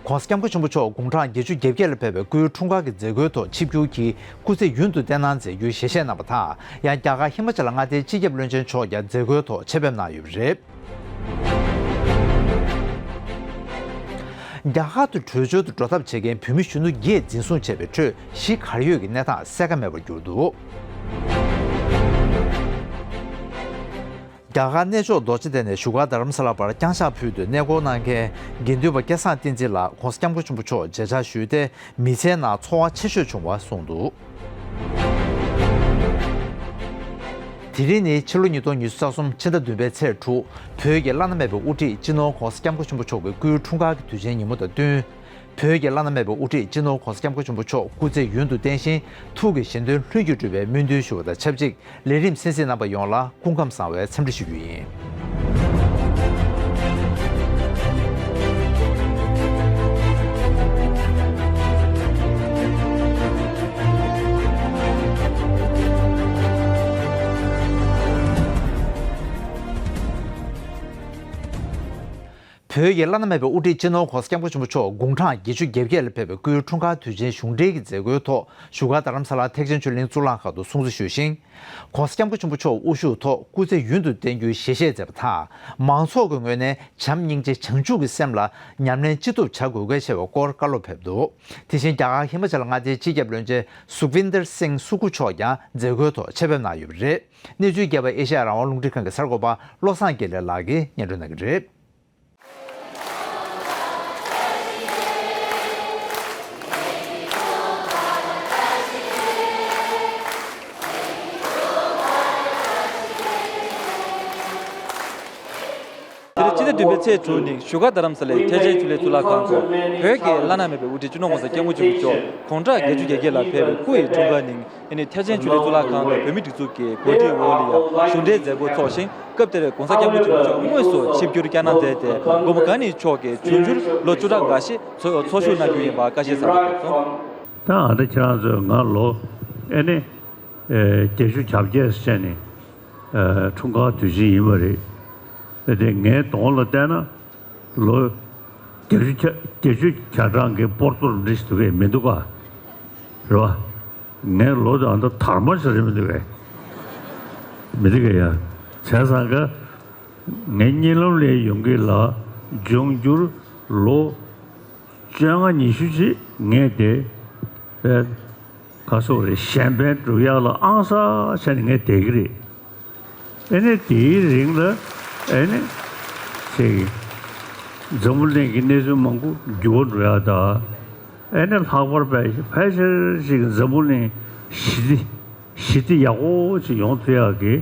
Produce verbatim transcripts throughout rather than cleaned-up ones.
༸གོང་ས་༸སྐྱབས་མགོན་ཆེན་པོ་མཆོག་དགུང་གྲངས་བརྒྱད་ཅུ་གྱ་བརྒྱད་ལ་ཕེབས་པའི་སྐུའི་འཁྲུངས་སྐར་གྱི་མཛད་སྒོའི་ཐོག་ཆིབས་བསྒྱུར་གྱིས་སྐུ་ཚེ་ཡུན་དུ་བརྟན་གནང་མཛད་རྒྱུའི་ཞལ་བཞེས་གནང་བ་དང་། ཡང་རྒྱ་གར་ཧི་མ་ཅལ་མངའ་སྡེའི་སྤྱི་ཁྱབ་བློན་ཆེན་མཆོག་ཀྱང་མཛད་སྒོའི་ཐོག་ཆེད་ཕེབས་གནང་ཡོད་པ་རེད། རྒྱ་གར་དུ་བྲོས་བྱོལ་དུ་འགྲོ་ཐབས་བྱེད་མཁན་བོད་མི་གཞོན་ནུ་བརྒྱད་འཛིན་བཟུང་བྱས་པའི་ཁྲོད་གཞིས་གར་ཡོད་ཀྱི་གནས་སྟངས་གསལ་ཁ་མེད་པར་གྱུར་འདུག་རྒྱ་གར་གནས་མཆོག་རྡོ་རྗེ་གདན་ནས་བཞུགས་སྒར་རྡ་རམ་ས་ལ་བར་བརྐྱངས་ཞགས་ཕུལ་དུ་གནས་སྐོར་གནང་མཁན་དགེ་འདུན་པ་སྐལ་བཟང་བསྟན་འཛིན་ལགས་༸གོང་ས་༸སྐྱབས་མགོན་ཆེན་པོ་མཆོག་མཇལ་འཕྲད་ཞུས་ཏེ། མི་ཚེའི་ནང་ཚོར་བ་ཆེ་ཤོས་བྱུང་བ་གསུངས་འདུག་དེ་རིང་ནི་ཕྱི་ལོ་ཉིས་སྟོང་ཉི་ཤུ་རྩ་གསུམ་ཕྱི་ཟླ་བདུན་པའི་ཚེས་དྲུག་བོད་ཀྱི་བླ་ན་མེད་པའི་དབུ་ཁྲིད་སྤྱི་ནོར་༸གོང་ས་༸སྐྱབས་མགོན་ཆེན་པོ་མཆོག་གི་སྐུའི་འཁྲུངས་སྐར་གྱི་དུས་ཆེན་ཉིན་མོ་དང་བསྟུན། བོད་ཀྱི་བླ་ན་མེད་པའི་དབུ་ཁྲིད་སྤྱི་ནོར་༸གོང་ས་༸སྐྱབས་མགོན་ཆེན་པོ་མཆོག་སྐུ་ཚེ་ཡུན་དུ་བརྟན་ཞིང་ཐུགས་ཀྱི་བཞེད་དོན་ལྷུན་གྱིས་གྲུབ་པའི་སྨོན་འདུན་ཞུ་བ་དང་ཆབས་ཅིག་ལས་རིམ་གསན་གཟིགས་གནང་པ་ཡོངས་ལ་སྐུ་ཁམས་བཟང་བའི་འཚམས་འདྲི་ཞུ་རྒྱུ་ཡིན། བོད་ཀྱི་བླ་ན་མེད་པའི་དབུ་ཁྲིད་སྤྱི་ནོར་༸གོང་ས་༸སྐྱབས་མགོན་ཆེན་པོ་མཆོག་དགུང་གྲངས་བརྒྱད་ཅུ་གྱ་བརྒྱད་ལ་ཕེབས་པའི་སྐུའི་འཁྲུངས་སྐར་དུས་ཆེན་གཞུང་འབྲེལ་གྱི་མཛད་སྒོའི་ཐོག་བཞུགས་སྒར་རྡ་རམ་ས་ལ་ཐེག་ཆེན་ཆོས་གླིང་གཙུག་ལག་ཁང་དུ་སྲུང་བརྩི་ཞུས་ཤིང་། ༸གོང་ས་༸སྐྱབས་མགོན་ཆེན་པོ་མཆོག་དབུ་བཞུགས་ཐོག་སྐུ་ཚེ་ཡུན་དུ་བརྟན་རྒྱུའི་ཞལ་བཞེས་མཛད་པ་དང་། མང་ཚོགས་ཀྱི་ངོས་ནས་བྱམས་སྙིང་རྗེ་བྱང་ཆུབ་ཀྱི་སེམས་ལ་ཉམས་ལེན་ཅི་ཐུབ་བྱ་དགོས་གལ་ཆེ་བའི་སྐོར་བཀའ་སློབ་ཕེབས་འདུག་དེ་བཞིན་རྒྱ་གར་ཧི་མ་ཅལ་མངའ་སྡེའི་སྤྱི་ཁྱབ་བློན་ཆེན་སུཁ་བིན་དར་སིང་སུ་ཁུ་མཆོག་ཀྱང་མཛད་སྒོའི་ཐོག་ཆེད་ཕེབས་གནང་ཡོད་པ་རེད། གནས་ཚུལ་རྒྱས་པ་ཨེ་ཤ་ཡ་རང་དབང་རླུང་འཕྲིན་ཁང་གི་གསར་འགོད་པ་བློ་བཟང་དགེ་ལེགས་ལགས་ཀྱིས་སྙན་སྒྲོན་གནང་གི་རེད། དེ་རིང་སྤྱི་ཟླ་བདུན་པའི་ཚེས་དྲུག་ཉིན་བཞུགས་སྒར་རྡ་རམ་ས་ལའི་ཐེག་ཆེན་ཆོས་གླིང་གཙུག་ལག་ཁང་དུ་བོད་ཀྱི་བླ་ན་མེད་པའི་དབུ་ཁྲིད་སྤྱི་ནོར་༸གོང་ས་༸སྐྱབས་མགོན་ཆེན་པོ་མཆོག་དགུང་གྲངས་བརྒྱད་ཅུ་གྱ་བརྒྱད་ལ་ཕེབས་པའི་སྐུ་ཡི་འཁྲུངས་སྐར་ཉིན། ཨ་ནི་ཐེག་ཆེན་ཆོས་གླིང་གཙུག་ལག་ཁང་དང་བོད་མིའི་སྒྲིག་འཛུགས་ཀྱི་གོ་སྒྲིག་འོག་ལ་ཡང་གཞུང་འབྲེལ་མཛད་སྒོ་འཚོགས་ཤིང་། སྐབས་དེར་༸གོང་ས་༸སྐྱབས་མགོན་ཆེན་པོ་མཆོག་དངོས་སུ་ཆིབས་བསྒྱུར་བསྐྱངས་གནང་མཛད་དེ། མགོན་པོ་གང་ཉིད་མཆོག་གིས་འབྱུང་འགྱུར་ལོ་བཅུ་ཕྲག་འགའ་ཤས་ཚོགས་ཚོགས་ཞུགས་གནང་རྒྱུ་ཡིན་པ་བཀའ་བཞིན་གསལ་བསྒྲགས་གནང་སོང་། ད་ཨ་ད་ཁྱེད་རང་ཚོས་ང་ལོ་ཨེ་ནི་ཨེ་བརྒྱད་ཅུ་གྱ་བརྒྱད་བྱས་ནས་ཨེ་འཁྲུངས་སྐར་དུས་ཆེན་ཡིན་པ་རེད། ཨེ་དེ་ངའི་གདོང་ལ་བལྟས་ན། ལོ་བརྒྱད་ཅུ་གྱ་བརྒྱད་ཅུ་གྱ་གྲངས་ཀྱི་སྤོར་ཏོ་འདྲ་ཞིག་འདུག་གས་མི་འདུག་ག་རེད་བ། ངའི་ལོ་དང་ད་དར་མ་ཞིག་རེད་མི་འདུག་གས། མི་འདུག་གས་ཡ། བྱས་ཙང་ག་ངའི་གཉིད་ལམ་ལ་ཡོང་གི་ལ་འབྱུང་འགྱུར་ལོ་བཅོ་ལྔ་ཉི་ཤུ་ཅིག་ངས་དེ་ཨེ་ག་སོགས་རེད་གཞན་ཕན་སྒྲུབ་ཡག་ལ་ཨང་གསར་བྱས་ནས་ངས་བསྡད་ཀྱི་རེད། ཨེ་ནས་དེའི་རིང་ལ་ཨེ་ནས་ཅིག་འཛམ་བུ་གླིང་གི་གནས་ཚུལ་མང་པོ་འགྱུར་བ་འགྲོ་ཡག་དང་། ཨེ་ནས་ལྷག་པར་དཔེ་ཕལ་ཆེར་ཅིག་འཛམ་བུ་གླིང་ཞི་བདེ་ཞི་བདེ་ཡག་པོ་ཅིག་ཡོང་ཐུབ་ཡག་གི་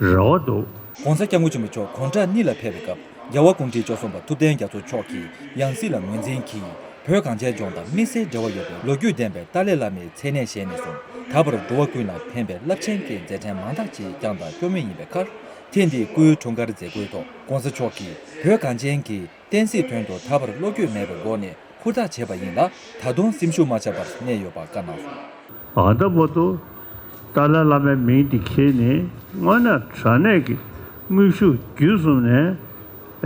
རེ་བ་འདུག ༸གོང་ས་༸སྐྱབས་མགོན་ཆེན་པོ་མཆོག་དགུང་གྲངས་གཉིས་ལ་ཕེབས་པའི་སྐབས། རྒྱལ་བ་སྐུ་ཕྲེང་བཅུ་གསུམ་པ་ཐུབ་བསྟན་རྒྱ་མཚོ་མཆོག་གིས་ཡང་སྲིད་ལ་ངོས་འཛིན་གྱིས། བོད་གངས་ཅན་ལྗོངས་དང་དམིགས་བསལ་འབྲེལ་བ་ཡོད་པའི་ལོ་རྒྱུས་ལྡན་པའི་ཏཱ་ལའི་བླ་མའི་མཚན་གནས་བཞེས་ནས་བཟུང་། ད་བར་འགྲོ་བ་ཀུན་ལ་ཕན་པའི་རླབས་ཆེན་གྱི་མཛད་འཕྲིན་མང་དག་ཅིག་བསྐྱངས་དང་སྐྱོང་མུས་ཡིན་པའི་ཁར། ཐེངས་འདིའི་སྐུའི་འཁྲུངས་སྐར་མཛད་སྒོའི་ཐོག་༸གོང་ས་མཆོག་གིས་བོད་གངས་ཅན་གྱི་བསྟན་སྲིད་དོན་དུ་ད་བར་བློ་འགྱོད་མེད་པའི་སྒོ་ནས་ཧུར་ཐག་བྱས་པ་ཡིན་ལ། ད་དུང་སེམས་ཤུགས་མ་ཆག་པར་གནས་ཡོད་པ་བཀའ་གནང་སོང་། ཨ་ད་བར་དུ་ཏཱ་ལའི་བླ་མའི་མིང་དེ་ཁྱེར་ནས་དངོས་གནས་དྲང་གནས་ཀྱི་དངོས་ཤུགས་བརྒྱུད་གསུམ་ནས་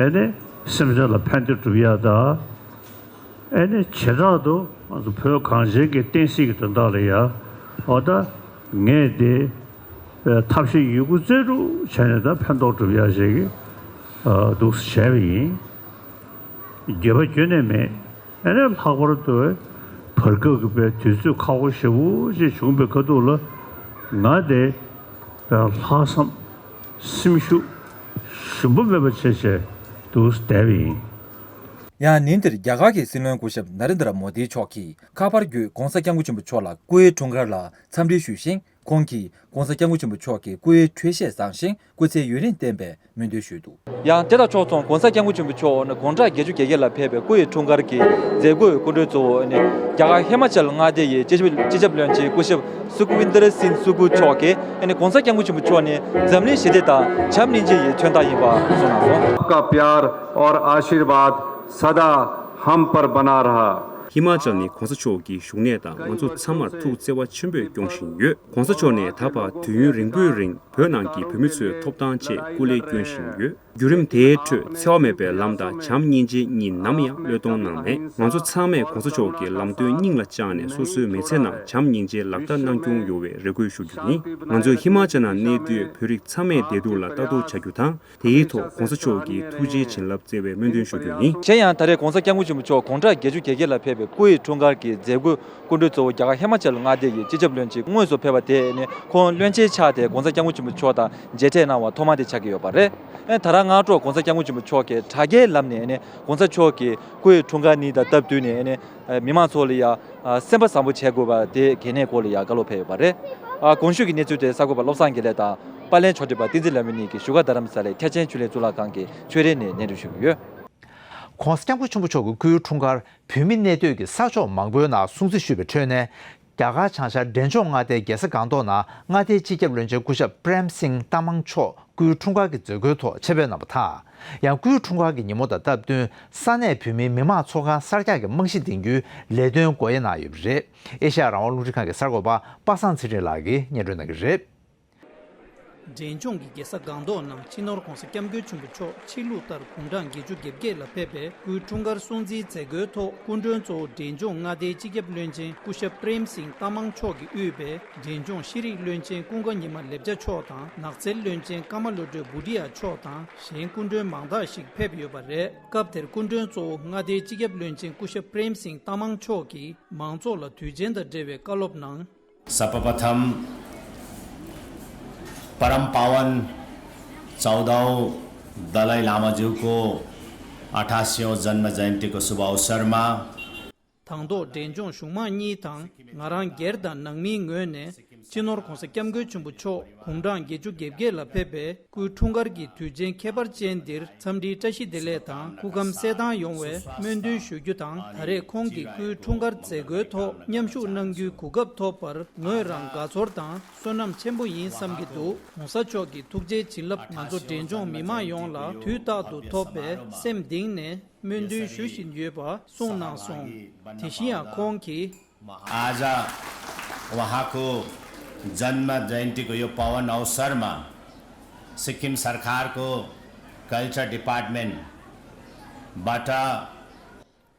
ཨེ་ནས་སེམས་ཅན་ལ་ཕན་བདེ་སྒྲུབ་ཡག་དང་། ཨེ་ནས་བྱེ་བྲག་ཏུ་ང་ཚོ་བོད་གངས་ཅན་གྱི་བསྟན་སྲིད་ཀྱི་དོན་དག་ལ་ཡ་ཨོ་ད་ངས་དེ་ཐབས་ཤེས་ཡོད་རྒུ་རྩལ་སྤྲུགས་བྱས་ནས་ད་ཕན་ཐོགས་སྒྲུབ་ཡག་ཞིག་གི་འདུག་བྱས་པ་ཡིན། འགྱོད་པ་ཁྱོན་ནས་མེད། ཨེ་ནས་ལྷག་པར་དུ་བར་སྐབས་ཀྱི་དཔེ་དུས་ཚོད་ཁག་པོ་ཞེ་པོ་ཅིག་བྱུང་བའི་ཁ་ཐུག་ལ་ང་དེ་ལྷག་བསམ་སེམས་ཤུགས་ཞུམ་པ་མེད་པ་བྱས་བྱས་འདུག་བསྡད་པ་ཡིན། ཡང་ཉིན་དེར་རྒྱ་གར་གྱི་སྲིད་བློན་སྐུ་ཞབས་ནཱ་རེན་དྲ་མོ་དི་མཆོག་གིས་ཁ་པར་བརྒྱུད་༸གོང་ས་༸སྐྱབས་མགོན་ཆེན་པོ་མཆོག་ལ་སྐུའི་འཁྲུངས་སྐར་ལ་འཚམས་འདྲི་ཞུས་ཤིང་། ཁོང་གིས་༸གོང་ས་༸སྐྱབས་མགོན་ཆེན་པོ་མཆོག་གི་སྐུའི་འཕྲོད་བཞེས་བཟང་ཞིང་སྐུ་ཚེ་ཡུན་རིང་བརྟན་པའི་སྨོན་འདུན་ཞུས་འདུག་ཡང་དེ་དང་ཕྱོགས་མཚུངས་༸གོང་ས་༸སྐྱབས་མགོན་ཆེན་པོ་མཆོག་ནི་དགུང་གྲངས་བརྒྱད་ཅུ་གྱ་བརྒྱད་ལ་ཕེབས་པའི་སྐུ་ཡི་འཁྲུངས་སྐར་གྱི་མཛད་སྒོའི་སྐུ་མགྲོན་གཙོ་བོ་ནི་རྒྱ་གར་ཧི་མ་ཅལ་མངའ་སྡེ་ཡི་སྤྱི་ཁྱབ་སྤྱི་ཁྱབ་བློན་ཆེན་སྐུ་ཞབས་སུ་ཁུ་ཝིན་དར་སིན་སུ་ཁུ་མཆོག་གིས་༸གོང་ས་༸སྐྱབས་མགོན་ཆེན་པོ་མཆོག་ནི་འཛམ་གླིང་ཞི་བདེ་དང་བྱམས་སྙིང་རྗེ་ཡི་མཚོན་རྟགས་ཡིན་པ་གསུངས་གནང་སོང་། आपका प्यार और आशीर्वाद सदा हम पर बना रहा। ཧི་མ་ཅལ་ནི་༸གོང་ས་མཆོག་གི་བཞུགས་གནས་དང་ང་ཚོ་ཚང་མར་ཐུགས་བརྩེ་བ་ཆེན་པོས་སྐྱོང་བཞིན་ཡོད། ༸གོང་ས་མཆོག་ནས་ད་བར་དུས་ཡུན་རིང་པོའི་རིང་བོད་ནང་གི་བོད་མི་ཚོའི་ཐོབ་ཐང་ཆེད་སྐུ་ལས་བསྐྱོན་བཞིན་ཡོད། བརྒྱུད་རིམ་དེའི་ཁྲོད་འཚེ་བ་མེད་པའི་ལམ་དང་བྱམས་སྙིང་རྗེ་གཉིས་ནམ་ཡང་བློས་གཏོང་གནང་མེད། ང་ཚོ་ཚང་མས་༸གོང་ས་མཆོག་གི་ལམ་སྟོན་སྙིང་ལ་བཅངས་ནས་སོ་སོའི་མི་ཚེ་ནང་བྱམས་སྙིང་རྗེ་ལག་བསྟར་གནང་སྐྱོང་ཡོང་བའི་རེ་སྐུལ་ཞུ་རྒྱུ་ཡིན། ང་ཚོས་ཧི་མ་ཅལ་ནང་གནས་སྡོད་བོད་རིགས་ཚང་མའི་བདེ་སྡུག་ལ་ལྟ་རྟོག་བྱ་རྒྱུ་དང་། དེའི་ཐོག་༸གོང་ས་མཆོག་གི་ཐུགས་རྗེའི་བྱིན་རླབས་བསྩལ་བའི་སྨོན་འདུན་ཞུ་རྒྱུ་ཡིན། གཞན་ཡང་ད་རེས་༸གོང་ས་༸སྐྱབས་མགོན་ཆེན་པོ་མཆོག་དགུང་གྲངས་བརྒྱད་ཅུ་གྱ་བརྒྱད་ལ་ཕེབས་པའི་སྐུ་ཡི་འཁྲུངས་སྐར་གྱི་མཛད་སྒོའི་སྐུ་མགྲོན་གཙོ་བོ་རྒྱ་གར་ཧི་མ་ཅལ་མངའ་སྡེ་ཡི་སྤྱི་ཁྱབ་བློན་ཆེན་དངོས་སུ་ཕེབས་པ་དེ་ནི་ཁོང་བློན་ཆེན་ཆགས་ཏེ་༸གོང་ས་༸སྐྱབས་མགོན་ཆེན་པོ་མཆོག་དང་མཇལ་འཕྲད་གནང་བ་ཐོག་མ་དེ་ཆགས་ཀྱི་ཡོད་པ་རེད། ཨེ་ད་རང་སྔ་དྲོ་༸གོང་ས་༸སྐྱབས་མགོན་ཆེན་པོ་མཆོག་གིས་དྲ་རྒྱའི་ལམ་ནས་ནི་༸གོང་ས་མཆོག་གི་སྐུ་ཡི་འཁྲུངས་སྐར་ཉིན་དང་སྟབས་བསྟུན་ནས་ནི་མི་མང་ཚོ་ལ་ཡ་སེམས་པ་བཟང་པོ་བྱེད་དགོས་པ་དེ་གལ་གནད་སྐོར་ལ་ཡ་བཀའ་སློབ་ཕེབས་ཡོད་པ་རེད། ཨ་གོང་ཞུས་ཀྱི་གནས་ཚུལ་དེ་གསར་འགོད་པ་བློ་བཟང་དགེ་ལེགས་དང་པར་ལེན་ཕྱོགས་སྒྲིག་པ་བསྟན་འཛིན་ལྷ་མོ་གཉིས་ཀྱིས་བཞུགས་སྒར་རྡ་རམ་ས་ལའི་ཐེག་ཆེན་ཆོས་གླིང་གཙུག་ལག་ཁང་གི་ཆོས་རའི་ནས་སྙན་སྒྲོན་ཞུ་གི་ཡོད། ༸གོང་ས་༸སྐྱབས་མགོན་ཆེན་པོ་མཆོག་གི་སྐུའི་འཁྲུངས་སྐར་བོད་མི་གནས་སྡོད་ཀྱི་ས་ཕྱོགས་མང་པོའི་ནང་སྲུང་བརྩི་ཞུས་པའི་ཁྲོད་ནས། རྒྱ་གར་བྱང་ཤར་འབྲས་ལྗོངས་མངའ་སྡེའི་རྒྱལ་ས་སྒང་ཏོག་ནང་མངའ་སྡེའི་སྤྱི་ཁྱབ་བློན་ཆེན་སྐུ་ཞབས་པྲེམ་སིང་ཏ་མང་མཆོག་སྐུའི་འཁྲུངས་སྐར་གྱི་མཛད་སྒོའི་ཐོག་ཆེད་ཕེབས་གནང་བ་དང་། ཡང་སྐུའི་འཁྲུངས་སྐར་གྱི་ཉིན་མོ་དང་སྟབས་བསྟུན་ས་གནས་བོད་མིའི་མི་མང་ཚོགས་ཁང་གསར་རྒྱག་གི་རྨང་གཞི་འདིང་རྒྱུའི་ལས་དོན་སྒོ་དབྱེ་གནང་ཡོད་པ་རེད། ཨེ་ཤ་ཡ་རང་དབང་རླུང་འཕྲིན་ཁང་གི་གསར་འགོད་པ་པ་སངས་ཚེ་རིང་ལགས་ཀྱིས་སྙན་སྒྲོན་གནང་གི་རེད། འབྲས་ལྗོངས་ཀྱི་རྒྱལ་ས་སྒང་ཏོག་ནང་སྤྱི་ནོར་༸གོང་ས་༸སྐྱབས་མགོན་ཆེན་པོ་མཆོག་ཕྱི་ལུགས་ལྟར་དགུང་གྲངས་བརྒྱད་ཅུ་གྱ་བརྒྱད་ལ་ཕེབས་པའི་སྐུའི་འཁྲུངས་སྐར་སྲུང་བརྩིའི་མཛད་སྒོའི་ཐོག་སྐུ་མགྲོན་གཙོ་བོ་འབྲས་ལྗོངས་མངའ་སྡེའི་སྤྱི་ཁྱབ་བློན་ཆེན་སྐུ་ཞབས་པྲེམ་སིང་ཏ་མང་མཆོག་གིས་དབུས་པའི་འབྲས་ལྗོངས་ཤེས་རིག་བློན་ཆེན་ཀུན་དགའ་ཉི་མ་ལེབ་ཅ་མཆོག་དང་ནགས་ཚལ་བློན་ཆེན་ཀརྨ་བློ་གྲོས་བྷུ་ཏི་ཡ་མཆོག་དང་གཞན་སྐུ་མགྲོན་མང་དག་ཞིག་ཕེབས་ཡོད་པ་རེད། སྐབས་དེར་སྐུ་མགྲོན་གཙོ་བོ་མངའ་སྡེའི་སྤྱི་ཁྱབ་བློན་ཆེན་སྐུ་ཞབས་པྲེམ་སིང་ཏ་མང་མཆོག་གིས་མང་ཚོགས་ལ་དུས་ཆེན་དང་འབྲེལ་བའི་བཀའ་སློབ་གནང་། सर्वप्रथम परम पावन चौदहौं दलाई लामाज्यूको अठासीऔं जन्म जयन्तीको शुभ अवसरमा དང་ཐོག་འབྲས་ལྗོངས་གཞུང་མང་གཉིས་དང་ང་རང་སྒེར་དང་ནང་མིའི་ངོས་ནས་སྤྱི་ནོར་༸གོང་ས་༸སྐྱབས་མགོན་ཆེན་པོ་མཆོག་དགུང་གྲངས་བརྒྱད་ཅུ་གྱ་བརྒྱད་ལ་ཕེབས་པའི་སྐུའི་འཁྲུངས་སྐར་གྱི་དུས་ཆེན་ཁྱད་པར་ཅན་འདིར་འཚམས་འདྲིའི་བཀྲ་ཤིས་བདེ་ལེགས་དང་སྐུ་ཁམས་གསལ་ཐང་ཡོང་བའི་སྨོན་འདུན་ཞུ་རྒྱུ་དང་། ད་རེས་ཁོང་གི་སྐུའི་འཁྲུངས་སྐར་མཛད་སྒོའི་ཐོག་མཉམ་ཞུགས་གནང་རྒྱུའི་གོ་སྐབས་ཐོབ་པར་ངོས་རང་དགའ་ཚོར་དང་བསོད་ནམས་ཆེན་པོ་ཡིན་བསམ་གྱི་འདུག ༸གོང་ས་མཆོག་གི་ཐུགས་རྗེའི་བྱིན་རླབས་ང་ཚོ་འབྲས་ལྗོངས་མི་མང་ཡོངས་ལ་དུས་རྟག་ཏུ་ཐོབ་པའི་སེམས་གཏིང་ནས་སྨོན་འདུན་ཞུ་བཞིན་ཡོད་པ་གསུངས་གནང་སོང་། དེ་བཞིན་ཡང་ཁོང་གིས། आज उहाँको जन्म जयन्तीको यो पावन अवसरमा सिक्किम सरकारको कल्चर डिपार्टमेन्टबाट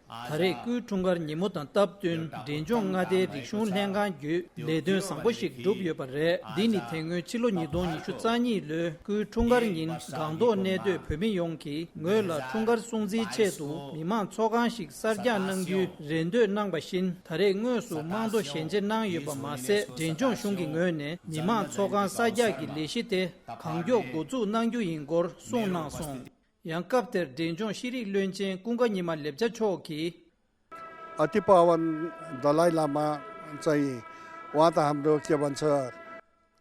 ད་རེས་སྐུའི་འཁྲུངས་སྐར་ཉིན་མོ་དང་སྟབས་བསྟུན་འབྲས་ལྗོངས་མངའ་སྡེའི་རིག་གཞུང་ལྷན་ཁང་བརྒྱུད་ལས་དོན་བཟང་པོ་ཞིག་བསྒྲུབས་ཡོད་པ་རེད། འདི་ནི་དེ་སྔོན་ཕྱི་ལོ་ཉིས་སྟོང་ཉི་ཤུ་རྩ་གཉིས་ལོའི་སྐུའི་འཁྲུངས་སྐར་ཉིན་སྒང་ཏོག་གནས་སྡོད་བོད་མི་ཡོངས་ཀྱིས་ངོས་ལ་འཁྲུངས་སྐར་སྲུང་བརྩིའི་ཆེད་དུ་མི་མང་ཚོགས་ཁང་ཞིག་གསར་རྒྱག་གནང་རྒྱུའི་རེ་འདོད་གནང་བ་བཞིན། ད་རེས་དངོས་སུ་རྨང་རྡོ་ཞལ་འབྱེད་གནང་ཡོད་པ་མ་ཟད། འབྲས་ལྗོངས་གཞུང་གི་ངོས་ནས་མི་མང་ཚོགས་ཁང་གསར་རྒྱག་གི་ལས་གཞི་དེ་གང་མགྱོགས་འགོ་འཛུགས་གནང་རྒྱུ་ཡིན་སྐོར་གསུངས་གནང་སོང་། ཡང་སྐབས་དེར་འབྲས་ལྗོངས་ཤེས་རིག་བློན་ཆེན་ཀུན་དགའ་ཉི་མ་ལེབ་ཅ་མཆོག་གིས། अति पावन दलाई लामा चाहिँ उहाँ त हाम्रो के भन्छ,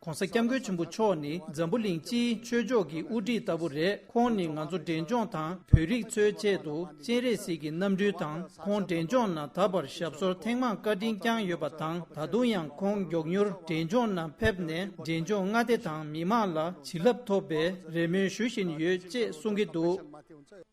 ༸གོང་ས་༸སྐྱབས་མགོན་ཆེན་པོ་མཆོག་ནི་འཛམ་བུ་གླིང་སྤྱིའི་ཆོས་ཕྱོགས་ཀྱི་དབུ་ཁྲིད་ལྟ་བུ་རེད། ཁོང་ནི་ང་ཚོ་འབྲས་ལྗོངས་དང་བོད་རིགས་ཚོའི་ཆེད་དུ་སྤྱན་རས་གཟིགས་ཀྱི་རྣམ་སྤྲུལ་དང་། ཁོང་འབྲས་ལྗོངས་ནང་ད་བར་ཞབས་སོར་ཐེངས་མང་བཀའ་དྲིན་བསྐྱངས་ཡོད་པ་དང་། ད་དུང་ཡང་ཁོང་མགྱོགས་མྱུར་འབྲས་ལྗོངས་ནང་ཕེབས་ནས་འབྲས་ལྗོངས་མངའ་སྡེ་དང་མི་མང་ལ་བྱིན་རླབས་ཐོབ་པའི་རེ་སྨོན་ཞུ་བཞིན་ཡོད་ཅེས་གསུང་གི་འདུག་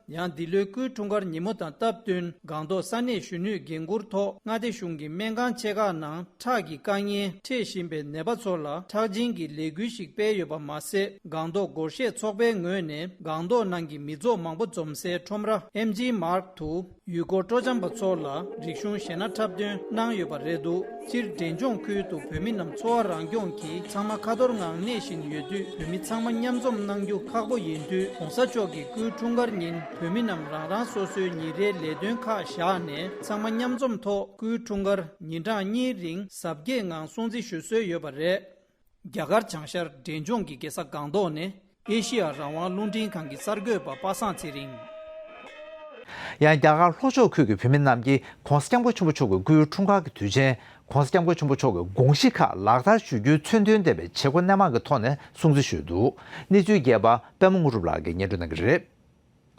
ཡང་འདི་ལོའི་སྐུའི་འཁྲུངས་སྐར་ཉིན་མོ་དང་སྟབས་བསྟུན་སྒང་ཏོག་ས་གནས་གཞོན་ནུས་འགན་འཁུར་ཐོག་མངའ་སྡེ་གཞུང་གི་སྨན་ཁང་ཆེ་ཁག་ནང་ཁྲག་གི་དཀའ་ངལ་འཕྲད་བཞིན་པའི་ནད་པ་ཚོ་ལ་ཁྲག་སྦྱིན་གྱི་ལས་འགུལ་ཞིག་སྤེལ་ཡོད་པ་མ་ཟད། སྒང་ཏོག་སྒོར་གཞས་ཚོགས་པའི་ངོས་ནས་སྒང་ཏོག་ནང་གི་མི་ཚོགས་མང་པོ་འཛོམས་སའི་ཁྲོམ་ར་ཨེམ་ཇི་མཱརཊ་དུ་ཡུལ་སྐོར་སྤྲོ་འཆམ་པ་ཚོ་ལ་རིག་གཞུང་གཞས་སྣ་འཁྲབ་སྟོན་གནང་ཡོད་པ་རེད་འདུག་སྤྱིར་འབྲས་ལྗོངས་ཁུལ་དུ་བོད་མི་རྣམས་འཚོ་བ་རང་སྐྱོང་གིས་ཚང་མ་ཁ་ཐོར་ངང་གནས་བཞིན་ཡོད་དུས། བོད་མི་ཚང་མ་མཉམ་འཛོམས་གནང་རྒྱུ་ཁག་པོ་ཡིན་དུས། ༸གོང་ས་མཆོག་གི་སྐུའི་འཁྲུངས་སྐར་ཉིན་བོད་མི་རྣམས་རང་རང་སོ་སོའི་ཉིན་རེའི་ལས་དོན་ཁག་བཞག་ནས་ཚང་མ་མཉམ་འཛོམས་ཐོག་སྐུའི་འཁྲུངས་སྐར་ཉིན་གྲངས་གཉིས་རིང་གཟབ་རྒྱས་ངང་སྲུང་བརྩི་ཞུ་སྲོལ་ཡོད་པ་རེད། རྒྱ་གར་བྱང་ཤར་འབྲས་ལྗོངས་ཀྱི་རྒྱལ་ས་སྒང་ཏོག་ནས་ཨེ་ཤེ་ཡ་རང་དབང་རླུང་འཕྲིན་ཁང་གི་གསར་འགོད་པ་པ་སངས་ཚེ་རིང་། ཡང་རྒྱ་གར་ལྷོ་ཕྱོགས་ཁུལ་གྱི་བོད་མི་རྣམས་ཀྱིས་༸གོང་ས་༸སྐྱབས་མགོན་ཆེན་པོ་མཆོག་གི་སྐུའི་འཁྲུངས་སྐར་གྱི་དུས་ཆེན། ༸གོང་ས་༸སྐྱབས་མགོན་ཆེན་པོ་མཆོག་གི་དགོངས་གཞི་ཁག་ལག་བསྟར་ཞུ་རྒྱུའི་མཚོན་དོན་ལྡན་པའི་བྱེད་སྒོ་སྣེ་མང་གི་ཐོག་ནས་སྲུང་བརྩི་ཞུས་འདུག་གནས་ཚུལ་རྒྱས་པ་པད་མ་དངོས་གྲུབ་ལགས་ཀྱིས་སྙན་སྒྲོན་གནང་གི་རེད།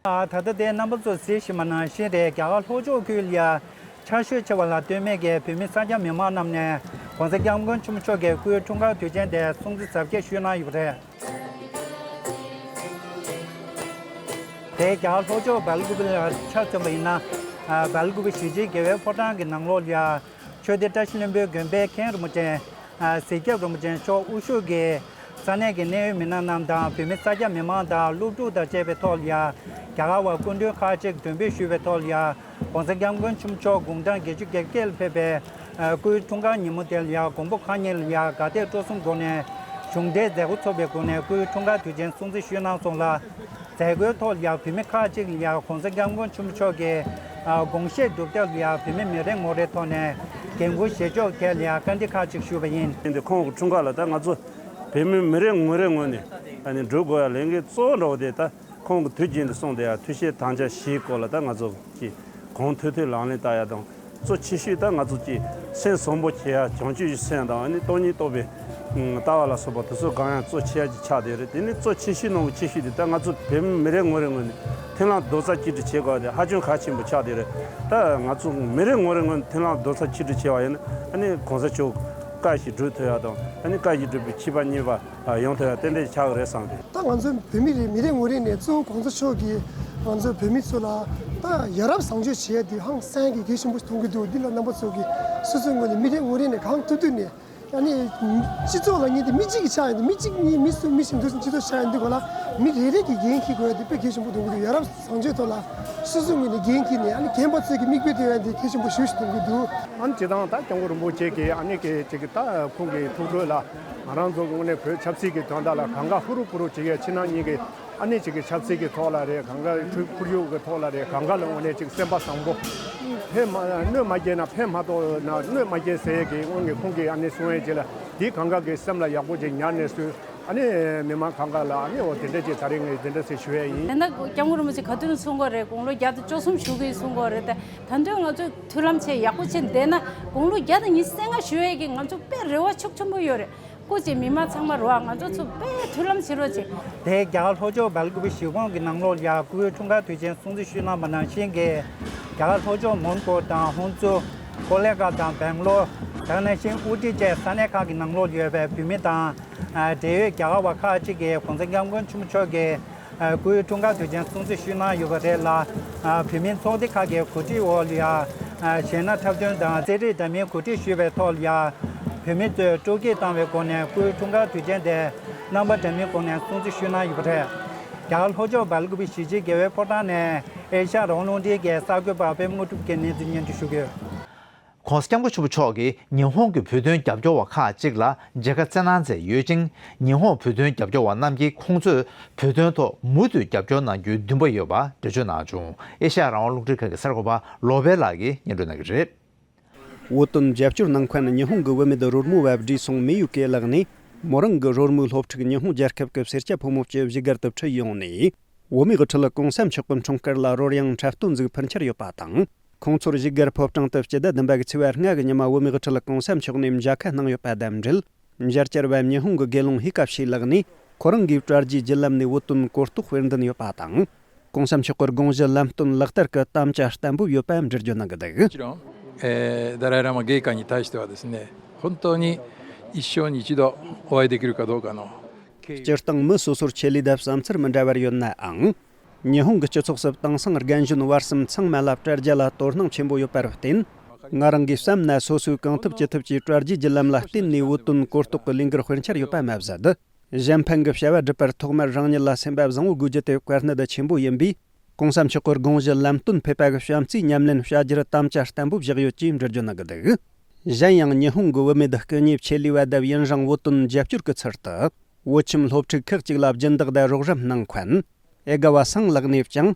ད་ལྟ་དེ་རྣམ་པ་ཚོས་གཟིགས་བཞིན་པ་ནང་བཞིན་རེད། རྒྱ་གར་ལྷོ་ཕྱོགས་ཁུལ་ལ་ཆར་ཞོད་ཆེ་བ་ལ་ལྟོས་མེད་ཀྱི་བོད་མི་གསར་རྒྱག་མི་མང་རྣམས་ནས་༸གོང་ས་༸སྐྱབས་མགོན་ཆེན་པོ་མཆོག་གི་སྐུའི་འཁྲུངས་སྐར་དུས་ཆེན་དེ་སྲུང་བརྩི་གཟབ་རྒྱས་ཞུས་གནང་ཡོད་པ་རེད། དེ་རྒྱ་གར་ལྷོ་ཕྱོགས་སྦེལ་ཀུ་པེ་ལ་ཆ་མཚོན་པ་ཡིན་ན། སྦེལ་ཀུ་པེ་གཞིས་བྱེས་དགེ་བའི་ཕོ་བྲང་གི་ནང་ལོགས་ལ་ཆོས་སྡེ་བཀྲ་ཤིས་ལྷུན་པོའི་དགོན་པའི་མཁན་རིན་པོ་ཆེ། གཟིགས་སྐྱབས་རིན་པོ་ཆེ་མཆོག་དབུ་བཞུགས་ཀྱིས་ ས་གནས་ཀྱི་གནད་ཡོད་མི་སྣ་རྣམས་དང་བོད་མི་གསར་སྐྱེས་མི་མང་དང་སློབ་ཕྲུག་དང་བཅས་པའི་ཐོག་ལ་ཡང་རྒྱ་གར་བ་སྐུ་མགྲོན་ཁག་ཅིག་མགྲོན་འབོད་ཞུས་པའི་ཐོག་ལ་ཡང་གོང་ས་སྐྱབས་མགོན་ཆེན་པོ་མཆོག་དགུང་གྲངས་བརྒྱད་ཅུ་གྱ་བརྒྱད་ལ་ཕེབས་པའི་སྐུའི་འཁྲུངས་སྐར་ཉིན་མོ་དེ་ལ་ཡང་དགོང་པོ་ཁ་ཉིན་ལ་ཡང་དགའ་དད་སྤྲོ་གསུམ་སྒོ་ནས་གཞུང་འབྲེལ་མཛད་སྒོ་ཚོགས་པའི་སྒོ་ནས་སྐུའི་འཁྲུངས་སྐར་དུས་ཆེན་སྲུང་བརྩི་ཞུས་གནང་སོང་ལ། མཛད་སྒོའི་ཐོག་ལ་ཡང་བོད་མི་ཁག་ཅིག་ལ་ཡང་གོང་ས་སྐྱབས་མགོན་ཆེན་པོ་མཆོག་གི་དགོངས་བཞེད་སྒྲུབ་ཐབས་ལ་ཡང་བོད་མི་མི་རེ་ངོ་རེའི་ཐོག་ནས་འགན་འཁུར་བཞེས་ཕྱོགས་ཐད་ལ་ཡང་བཀའ་འདྲི་ཁག་ཅིག་ཞུས་པ་ཡིན། འདི་ཁོང་གི་འཁྲུངས་སྐར་ལ་ད་ང་ཚོ་བོད་མི་མི་རེ་ངོ་རེ་ངོས་ནས་ཨ་ནི་སྒྲུབ་དགོས་ཡ་ལས་འགན་གཙོ་བོ་འདྲ་བོ་དེ་ད་ཁོང་གི་དུས་རྒྱུན་དུ་གསུངས་བསྡད་ཡ་ཐུགས་བཞེད་དམ་བཅའ་བཞིའི་སྐོར་ལ་ད་ང་ཚོ་གི་གོང་མཐོ་མཐོའི་ལག་ལེན་བསྟར་ཡ་དང་། གཙོ་ཆེ་ཤོས་ད་ང་ཚོ་གི་སེམས་བཟང་པོ་བྱེད་ཡ་བྱང་ཆུབ་ཀྱི་སེམས་དང་ཨ་ནི་སྟོང་ཉིད་རྟོགས་པའི་ལྟ་བ་ལ་སོགས་པ་དེ་ཚོ་གང་ཡང་གཙོ་ཆེ་ཡ་གཅིག་ཆགས་བསྡད་རེད། དེ་ནི་གཙོ་ཆེ་ཤོས་ནང་གི་ཆེ་ཤོས་དེ་ད་ང་ཚོ་བོད་མི་མི་རེ་ངོ་རེ་ངོས་ནས་མཐུན་ལམ་རྡོག་རྩ་གཅིག་སྒྲིལ་བྱེད་དགོས་པ་དེ་ཧ་ཅང་གལ་ཆེན་པོ་ཆགས་བསྡད་རེད། ད་ང་ཚོ་མི་རེ་ངོ་རེ་ངོས་ནས་མཐུན་ལམ་རྡོག་རྩ་གཅིག་སྒྲིལ་བྱས་པ་ཡིན་ན་ཨ་ནི་གོང་ས་མཆོག་བཀའ་ཞིག་སྒྲུབ་ཐུབ་ཡ་དང་ཨ་ནི་བཀའ་ཞིག་སྒྲུབ་པའི་ཁྱད་པར་རྙེད་པ་ཡོང་ཐུབ་ཡ་ཏན་ཏན་ཆགས་ཀྱི་རེད་བསམ་སྟེ། ད་ང་ཚོ་བོད་མི་རེ་མི་རེ་ངོ་རེ་ནས་གཙོ་བོ་གོང་ས་མཆོག་གིས་ང་ཚོ་བོད་མི་ཚོ་ལ་ད་ཡ་རབས་བཟང་སྤྱོད་བྱེད་ཡ་དེ་ཧང་སང་གི་གལ་ཆེན་པོ་ཞིག་མཐོང་གི་འདུག་འདི་ལ་རྣམ་པ་ཚོ་གིས་སོ་སོའི་ངོས་ནས་མི་རེ་ངོ་རེ་ནས་གང་ཐུབ་ཐུབ་ནས་ཨ་ནི་སྤྱི་ཚོགས་ལ་ངེས་ཏེ་མི་གཅིག་གི་ཆགས་ཡོད་དེ་མི་གཅིག་གཉིས་མི་གསུམ་མི་བཞི་འདུག་སྤྱི་ཚོགས་ཆགས་ཡོད་འདུག་ག་ལ་མི་རེ་རེ་གིས་འགན་འཁྱེར་དགོས་ཡ་དེ་དཔེ་གལ་ཆེན་པོ་མཐོང་གི་འདུག་ཡ་རབས་བཟང་སྤྱོད་ཐོག་ལ་སོ་སོའི་ངོས་ནས་འགན་འཁྱེར་ནས་ཨ་ནི་རྒན་པ་ཚོས་ཀྱི་མིག་དཔེ་སྟོན་ཡ་དེ་གལ་ཆེན་པོ་ཞེ་པོ་ཞིག་མཐོང་གི་འདུག་ཨ་ནི་སྤྱིར་བཏང་ད་སྐྱབས་མགོན་རིན་པོ་ཆེ་གིས་ཨ་ནི་གི་ཅིག་ད་ཁོང་གི་ཐུགས་ཁུར་ལ་ང་རང་ཚོ་གི་དངོས་གནས་བོད་ཆབ་སྲིད་ཀྱི་དོན་དག་ལ་གང་ག་ཧུ་རུ་ཕུ་རུ་བྱེད་ཡ་ཕྱི་ནང་གཉིས་ཀྱི་ཨ་ནི་ཅིག་གི་ཆབ་སྲིད་ཀྱི་ཐོག་ལ་རེད། གང་ག་ཁོར་ཡུག་གི་ཐོག་ལ་རེད། གང་ག་ལ་དངོས་གནས་ཅིག་སེམས་པ་བཟང་པོ། ཕན་མ་གནོད་མ་སྐྱེལ་ན་ཕན་མ་ཐོགས་ན་གནོད་མ་སྐྱེལ་ཟེར་ཡས་ཀྱི་དབང་གིས་ཁོང་གིས་ཨ་ནི་གསུང་ཡས་ཅིག་ལ་འདི་གང་ག་གི་སེམས་ལ་ཡག་པོ་ཅིག་ཉར་ནས་སུ་ཨ་ནི་མི་མང་གང་ག་ལ་ཨ་ནི་འོ་དེ་འདྲ་ཅིག་ད་རིང་ངས་དེ་འདྲ་ཟེར་ཞུ་ཡས་ཡིན། དེ་འདྲ་སྐྱབས་མགོན་རིན་པོ་ཆེ་ག་དུས་ནས་གསུང་གི་རེད། དགུང་ལོ་བརྒྱ་དང་བཅུ་གསུམ་བཞུགས་གི་གསུང་གི་རེད་དེ། ད་དུང་ང་ཚོས་མཐུན་ལམ་བྱས་ཡག་པོ་བྱས་བསྡད་ན་དགུང་ལོ་བརྒྱ་དང་ཉི་ཤུ་རྩ་ལྔ་བཞུགས་ཡས་ཀྱི་ང་ཚོ་དཔེ་རེ་བ་ཕྱུག་ཆེན་པོ་ཡོད་རེད། སྐུ་མཁྱེན་མི་མང་ཚང་མ་རེད་བ། ང་ཚོ་ཚོ་དཔེ་མཐུན་ལམ་བྱེད་རོགས་བྱེད། དེ་རྒྱ་གར་ལྷོ་ཕྱོགས་སྦེལ་ཀུ་པེ་གཞིས་ཁོངས་ཀྱི་ནང་ལོགས་ལ་ཡ་སྐུའི་འཁྲུངས་སྐར་དུས་ཆེན་སྲུང་བརྩི་ཞུས་གནང་བ་ནང་བཞིན་གྱི་རྒྱ་གར་ལྷོ་ཕྱོགས་མོན་གྷོ་དང་ཧོན་སུར། ཀོ་ལེ་གྷལ་དང་སྦེང་ལོར། དེ་ནང་བཞིན་ཨུ་ཏི་བཅས་ས་གནས་ཁག་གི་ནང་ལོགས་ལ་ཡོད་པའི་བོད་མི་དང་འབྲེལ་ཡོད་རྒྱ་གར་བ་ཁག་ཅིག་གིས་གོང་ས་སྐྱབས་མགོན་ཆེན་པོ་མཆོག་གི་སྐུའི་འཁྲུངས་སྐར་དུས་ཆེན་སྲུང་བརྩི་ཞུས་གནང་ཡོད་པ་རེད་ལ། བོད་མིའི་ཚོགས་སྡེ་ཁག་གི་གོ་སྒྲིག་འོག་ལ་ཡ། གཞས་སྣ་འཁྲབ་སྟོན་དང་རྩེད་རིགས་འདྲ་མིན་གོ་སྒྲིག་ཞུས་པའི་ཐོག་ལ་ཡ། བོད་མི་ཚོས་སྤྲོ་སྐྱིད་བཏང་བའི་སྒོ་ནས་སྐུའི་འཁྲུངས་སྐར་དུས་ཆེན་དེ་རྣམ་པ་འདྲ་མིན་སྒོ་ནས་སྲུང་བརྩི་ཞུས་གནང་ཡོད་པ་རེད། རྒྱ་གར་ལྷོ་ཕྱོགས་སྦེལ་ཀུ་པེ་གཞིས་བྱེས་རྒྱལ་བའི་ཕོ་བྲང་ནས་ཨེ་ཤ་ཡ་རང་དབང་རླུང་འཕྲིན་གྱི་གསར་འགོད་པ་པད་མ་དངོས་གྲུབ་ཀྱིས་གནས་ཚུལ་སྙན་སྒྲོན་ཞུ་གི་ཡོད། གོང་ས་སྐྱབས་མགོན་ཆེན་པོ་མཆོག་གིས་ཉི་ཧོང་གི་བོད་དོན་རྒྱབ་སྐྱོར་བ་ཁག་ཅིག་ལ་མཇལ་ཁ་བསྩལ་གནང་མཛད་ཡོད་ཅིང་། ཉི་ཧོང་བོད་དོན་རྒྱབ་སྐྱོར་བ་རྣམས་ཀྱིས་ཁོང་ཚོས་བོད་དོན་ཐོག་མུ་མཐུད་རྒྱབ་སྐྱོར་གནང་རྒྱུའི་འདུན་པ་ཡོད་པ་འགྲེལ་བརྗོད་གནང་བྱུང་། ཨེ་ཤ་ཡ་རང་དབང་རླུང་འཕྲིན་ཁང་གི་གསར་འགོད་པ་བློ་བྷེ་ལགས་ཀྱིས་སྙན་སྒྲོན་གནང་གི་རེད། བོད་དོན་རྒྱབ་སྐྱོར་གནང་མཁན་ཉི་ཧོང་གི་བུད་མེད་རོལ་མོ་བ་བྲེ་སོང་མི་ཡུ་ཀེ་ལགས་ནས་མོ་རང་གི་རོལ་མོའི་སློབ་ཕྲུག་ཉི་ཧོང་རྒྱལ་ཁབ་ཀྱི་སེར་སྐྱ་ཕོ་མོ་བཅས་བཞུགས་སྒར་དུ་ཁྲིད་ཡོང་ནས། བོད་མིའི་དབུ་ཁྲིད་གོང་ས་མཆོག་གི་འཁྲུངས་སྐར་ལ་རོལ་དབྱངས་འཁྲབ་སྟོན་ཟིག་ཕུལ་འཆར་ཡོད་པ་དང་། ཁོང་ཚོར་བཞུགས་སྒར་ཕོ་བྲང་དུ་སྤྱི་ཟླ་བདུན་པ་གི་ཚེས་པ་ལྔ་གི་ཉི་མ་བོད་མིའི་དབུ་ཁྲིད་གོང་ས་མཆོག་ནས་མཇལ་ཁ་གནང་ཡོད་པ་དང་འབྲེལ། མཇལ་བཅར་བ་ཉི་ཧོང་གི་དགེ་སློང་ཧི་ཀ་ཤི་ལགས་ནས་ཁོ་རང་གིས་དྲ་རྒྱའི་བརྒྱུད་ལམ་ནས་བོད་དོན་གོ་རྟོགས་སྤེལ་འདུན་ཡོད་པ་དང་། གོང་ས་མཆོག་གི་དགོངས་གཞི་ལམ་སྟོན་ལག་བསྟར་གྱི་དམ་བཅའ་བརྟན་པོ་ཡོད་པ་འགྲེལ་བརྗོད་གནང་གི་འདུག། もちろん、えーダライ・ラマ迎還に対してはですね、本当に一生に一度お会いできるかどうかの སྤྱིར་བཏང་མི་སོ་སོར་ཆེད་ལས་དང་བསམ་ཚུལ་མི་འདྲ་བར་ཡོད་ནའང་། ཉི་ཧོང་གི་སྤྱི་ཚོགས་སུ་དེང་སང་རྒན་གཞོན་བར་གསུམ་ཚང་མ་ལ་དྲ་རྒྱ་ལ་དོ་སྣང་ཆེན་པོ་ཡོད་པར་བརྟེན། ང་རང་གིས་བསམ་ན་སོ་སོས་གང་ཐུབ་ཅི་ཐུབ་ཀྱིས་དྲ་རྒྱའི་བརྒྱུད་ལམ་ལ་བརྟེན་ནས་བོད་དོན་གོ་རྟོགས་ཀྱི་ལས་འགུལ་སྤེལ་འཆར་ཡོད་པ་མ་ཟད། གཞན་ཕན་གྱི་བྱ་བ་སྒྲུབ་པར་ཐོག་མར་རང་ཉིད་ལ་སེམས་པ་བཟང་བོ་དགོས་རྒྱུ་དེ་དཀའ་གནད་ཆེན་པོ་ཡིན་པས། གོང་ས་མཆོག་གི་དགོངས་གཞི་ལམ་སྟོན་ཕེབས་པ་གི་བྱམས་བརྩེའི་ཉམས་ལེན་བྱ་རྒྱུར་དམ་བཅའ་བརྟན་པོ་བཞག་ཡོད་ཅེས་འགྲེལ་བརྗོད་གནང་གི་འདུག། གཞན་ཡང་ཉི་ཧོང་གི་བུད་མེད་སྐུ་ཉིད་ཆེད་ལས་པ་དབ་ཡུན་རིང་བོད་དོན་རྒྱབ་སྐྱོར་གྱི་ཚུལ་དུ། བོད་ཁྱིམ་སློབ་ཕྲུག་ཁག་ཅིག་ལ་སྦྱིན་བདག་དང་རོགས་རམ་གནང་མཁན། ཨེ་དགའ་བ་སངས་ལགས་ནས་ཀྱང་།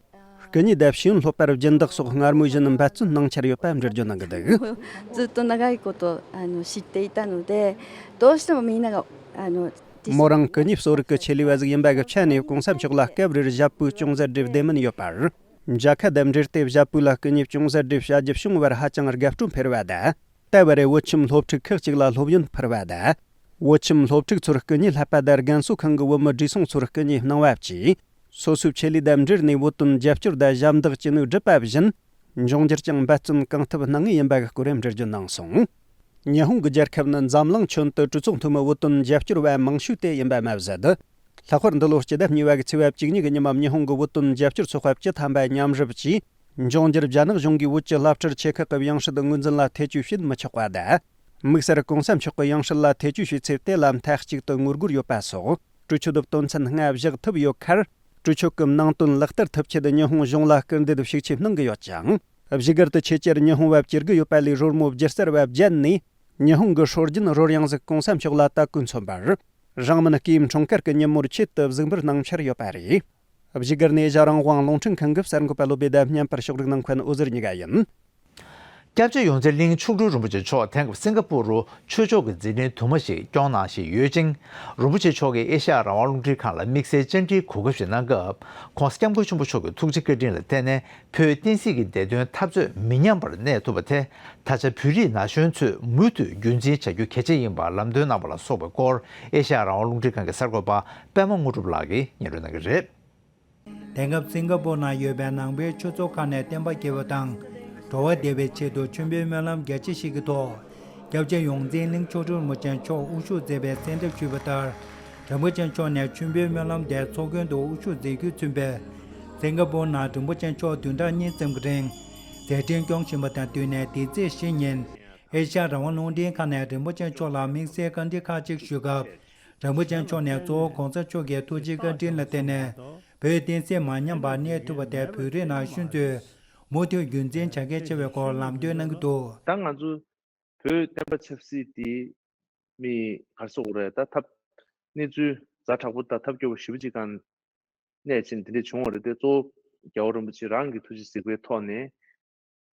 སྐུ་ཉིད་དང་ཤེས་ཡོན་སློབ་པར་སྦྱིན་བདག་སོགས་སྔར་མུས་བཞིན་འབད་བརྩོན་གནང་འཆར་ཡོད་པ་འགྲེལ་བརྗོད་གནང་གི་འདུག། ずっと長いことあの知っていたので、どうしてもみんながあの མོ་རང་སྐུ་ཉིད་གསོ་རིག་གི་ཆེད་ལས་པ་ཟིག་ཡིན་པ་གི་ཆ་ནས་གོང་ས་མཆོག་ལ་སྐབས་རེར་ཞབས་པུའུ་ཅུང་ཟད་སྒྲིལ་བདེ་མིན་ཡོད་པར། མཇལ་ཁ་དང་འབྲེལ་ཏེ་ཞབས་པུའུ་ལ་སྐུ་ཉིད་ཅུང་ཟད་སྒྲིལ་བྱ་རྒྱུ་བྱུང་བར་ཧ་ཅང་དགའ་སྤྲོ་འཕེལ་བ་དང་། ད་བར་བོད་ཁྱིམ་སློབ་ཕྲུག་ཁག་ཅིག་ལ་སློབ་ཡོན་ཕུལ་བ་དང་། བོད་ཁྱིམ་སློབ་ཕྲུག་ཚོར་སྐུ་ཉིད་བསླབ་པ་དང་རྒན་གསོ་ཁང་གི་བུ་མོ་བགྲེས་སོང་ཚོར་སྐུ་ཉིད་གནང་བ་བཅས། སོ་སོའི་ཆེད་ལས་དང་འབྲེལ་ནས་བོད་དོན་རྒྱབ་སྐྱོར་དང་ཞབས་འདེགས་ཅི་ནུས་བསྒྲུབས་པ་བཞིན། འབྱུང་འགྱུར་ཀྱང་འབད་བརྩོན་གང་ཐུབ་གནང་ངེས་ཡིན་པ་གི་སྐོར་འགྲེལ་བརྗོད་གནང་སོང་། ཉི་ཧོང་གི་རྒྱལ་ཁབ་ནི་འཛམ་གླིང་ཁྱོན་དུ་གྲོས་ཚོགས་འཐུས་མི་བོད་དོན་རྒྱབ་སྐྱོར་བ་མང་ཤོས་དེ་ཡིན་པ་མ་ཟད། ལྷག་པར་འདི་ལོ་སྤྱི་ཟླ་གཉིས་པ་གི་ཚེས་པ་བཅུ་གཉིས་ཀྱི་ཉི་མ་ཉི་ཧོང་གི་བོད་དོན་རྒྱབ་སྐྱོར་ཚོགས་པ་བཅུ་ཐམ་པ་མཉམ་རུབ་ཀྱིས། འབྱུང་འགྱུར་རྒྱ་ནག་གཞུང་གིས་བོད་ཀྱི་བླ་སྤྲུལ་ཆེ་ཁག་གི་ཡང་སྲིད་ངོས་འཛིན་ལ་ཐེ་བྱུས་བྱེད་མི་ཆོག་པ་དང་། དམིགས་བསལ་གོང་ས་མཆོག་གི་ཡང་སྲིད་ལ་ཐེ་བྱུས་བྱས་ཚེ་དེ་ལ་མཐའ་གཅིག་ཏུ་ངོ་རྒོལ་ཡོད་པ་སོགས་གྲོས་ཆོད་དོན་ཚན་ལྔ་བཞག་ཐུབ་ཡོད་ཁར། གྲོས་ཆོད་ཀྱི་ནང་དོན་ལག་བསྟར་ཐུབ་ཆེད་ཉི་ཧོང་གཞུང་ལ་སྐུལ་འདེད་ཤུགས་ཆེ་གནང་གི་ཡོད་ཅིང་། བཞུགས་སྒར་དུ་ཆེད་བཅར་ཉི་ཧོང་བ་བཅུ་དགུ་ཡོད་པ་ལས་སྲོལ་མོ་བརྒྱུད་གསར་བ་བརྒྱད་ནས། ཉི་ཧོང་གི་སྲོལ་རྒྱུན་རོལ་དབྱངས་གཟིགས་གོང་ས་མཆོག་ལ་དད་གུས་མཚོན་པར། རང་མིན་སྐུའི་འཁྲུངས་སྐར་གྱི་ཉིན་མོར་ཆེད་དུ་གཟིགས་འབུལ་གནང་འཆར་ཡོད་པ་རེད། བཞུགས་སྒར་ནས་ཨེ་ཤ་རང་དབང་རླུང་འཕྲིན་ཁང་གི་གསར་འགོད་པ་བློ་བདེ་ཟླ་སྙན་པར་ཕྱོགས་སྒྲིག་གནང་མཁན་འོད་ཟེར་གཉིས་ཀ་ཡིན། སྐྱབས་རྗེ་ཡོངས་འཛིན་གླིང་མཆོག་སྤྲུལ་རིན་པོ་ཆེ་མཆོག་དེང་སྐབས་སིང་ག་པུར་རུ་ཆོས་ཕྱོགས་ཀྱི་མཛད་འཕྲིན་དུ་མ་ཞིག་སྐྱོང་གནང་བཞིན་ཡོད་ཅིང་། རིན་པོ་ཆེ་མཆོག་གིས་ཨེ་ཤ་ཡ་རང་དབང་རླུང་འཕྲིན་ཁང་ལ་དམིགས་བསལ་བཅར་འདྲིའི་གོ་སྐབས་ཤིག་གནང་སྐབས། ྋགོང་ས་ྋསྐྱབས་མགོན་ཆེན་པོ་མཆོག་གི་ཐུགས་རྗེ་བཀའ་དྲིན་ལ་བརྟེན་ནས། བོད་བསྟན་སྲིད་ཀྱི་བདེ་དོན་འཐབ་རྩོད་མི་ཉམས་པར་གནས་ཐུབ་པ་དེ། ད་ཆ་བོད་རིགས་ན་གཞོན་ཚོས་མུ་མཐུད་རྒྱུན་འཛིན་བྱ་རྒྱུ་གལ་ཆེ་ཡིན་པར་ལམ་སྟོན་གནང་བ་ལ་སོགས་པའི་སྐོར། ཨེ་ཤ་ཡ་རང་དབང་རླུང་འཕྲིན་ཁང་གི་གསར་འགོད་པ་པད་མ་དངོས་གྲུབ་ལགས་ཀྱིས་སྙན་སྒྲོན་གནང་གི་རེད། དེང་སྐབས་སིང་ག་པུར་ནང་ཡོད་པའི་ནང་པའི་ཆོས་ཚོགས་ཁག་ནས་བསྟན་པ་རྒྱས་པ་དང་། འགྲོ་བ་བདེ་བའི་ཆེད་དུ་མཆོད་འབུལ་སྨོན་ལམ་རྒྱ་ཆེ་ཞིག་གི་ཐོག་སྐྱབས་རྗེ་ཡོངས་འཛིན་གླིང་མཆོག་སྤྲུལ་རིན་པོ་ཆེ་མཆོག་དབུ་བཞུགས་མཛད་པའི་གསལ་འདེབས་ཞུས་པ་ལྟར། རིན་པོ་ཆེ་མཆོག་ནས་མཆོད་འབུལ་སྨོན་ལམ་དེ་ཚོགས་མགོན་དུ་དབུ་བཞུགས་མཛད་རྒྱུས་མཚོན་པའི། སིང་ག་པུར་ནང་རིན་པོ་ཆེ་མཆོག་བདུན་ཕྲག་གཉིས་ཙམ་གྱི་རིང་མཛད་འཕྲིན་སྐྱོང་བཞིན་པ་དང་བསྟུན་ནས། འདི་ཚེས་བཞི་ཉིན་ཨེ་ཤ་ཡ་རང་དབང་རླུང་འཕྲིན་ཁང་ནས་རིན་པོ་ཆེ་མཆོག་ལ་དམིགས་བསལ་བཀའ་འདྲི་ཁག་ཅིག་ཞུས་སྐབས། རིན་པོ་ཆེ་མཆོག་ནས་གཙོ་བོ་ྋགོང་ས་མཆོག་གི་ཐུགས་རྗེ་བཀའ་དྲིན་ལ་བརྟེན་ནས། བོད་བསྟན་སྲིད་མ་ཉམས་པར་གནས་ཐུབ་པ་དེ་བོད་རིགས་ན་གཞོན་ཚོས་མུ་མཐུད་རྒྱུན་འཛིན་བྱ་གལ་ཆེ་བའི་སྐོར་ལམ་སྟོན་གནང་གི་འདུག། ད་ང་ཚོ་བོད་བསྟན་པ་ཆབ་སྲིད་དེ་མི་གར་སོགས་རེད། ད་ཐབས་གནས་ཚུལ་ཛ་དྲག་པོ་དང་ཐབས་སྐྱོ་པོ་ཞེ་པོ་ཅིག་སྒང་གནས་ཕྱིན་འདི་འདྲ་བྱུང་བ་རེད་དེ། གཙོ་བོ་རྒྱལ་བ་རིན་པོ་ཆེ་རང་གི་ཐུགས་རྗེ་གཟིགས་པའི་ཐོག་ནས།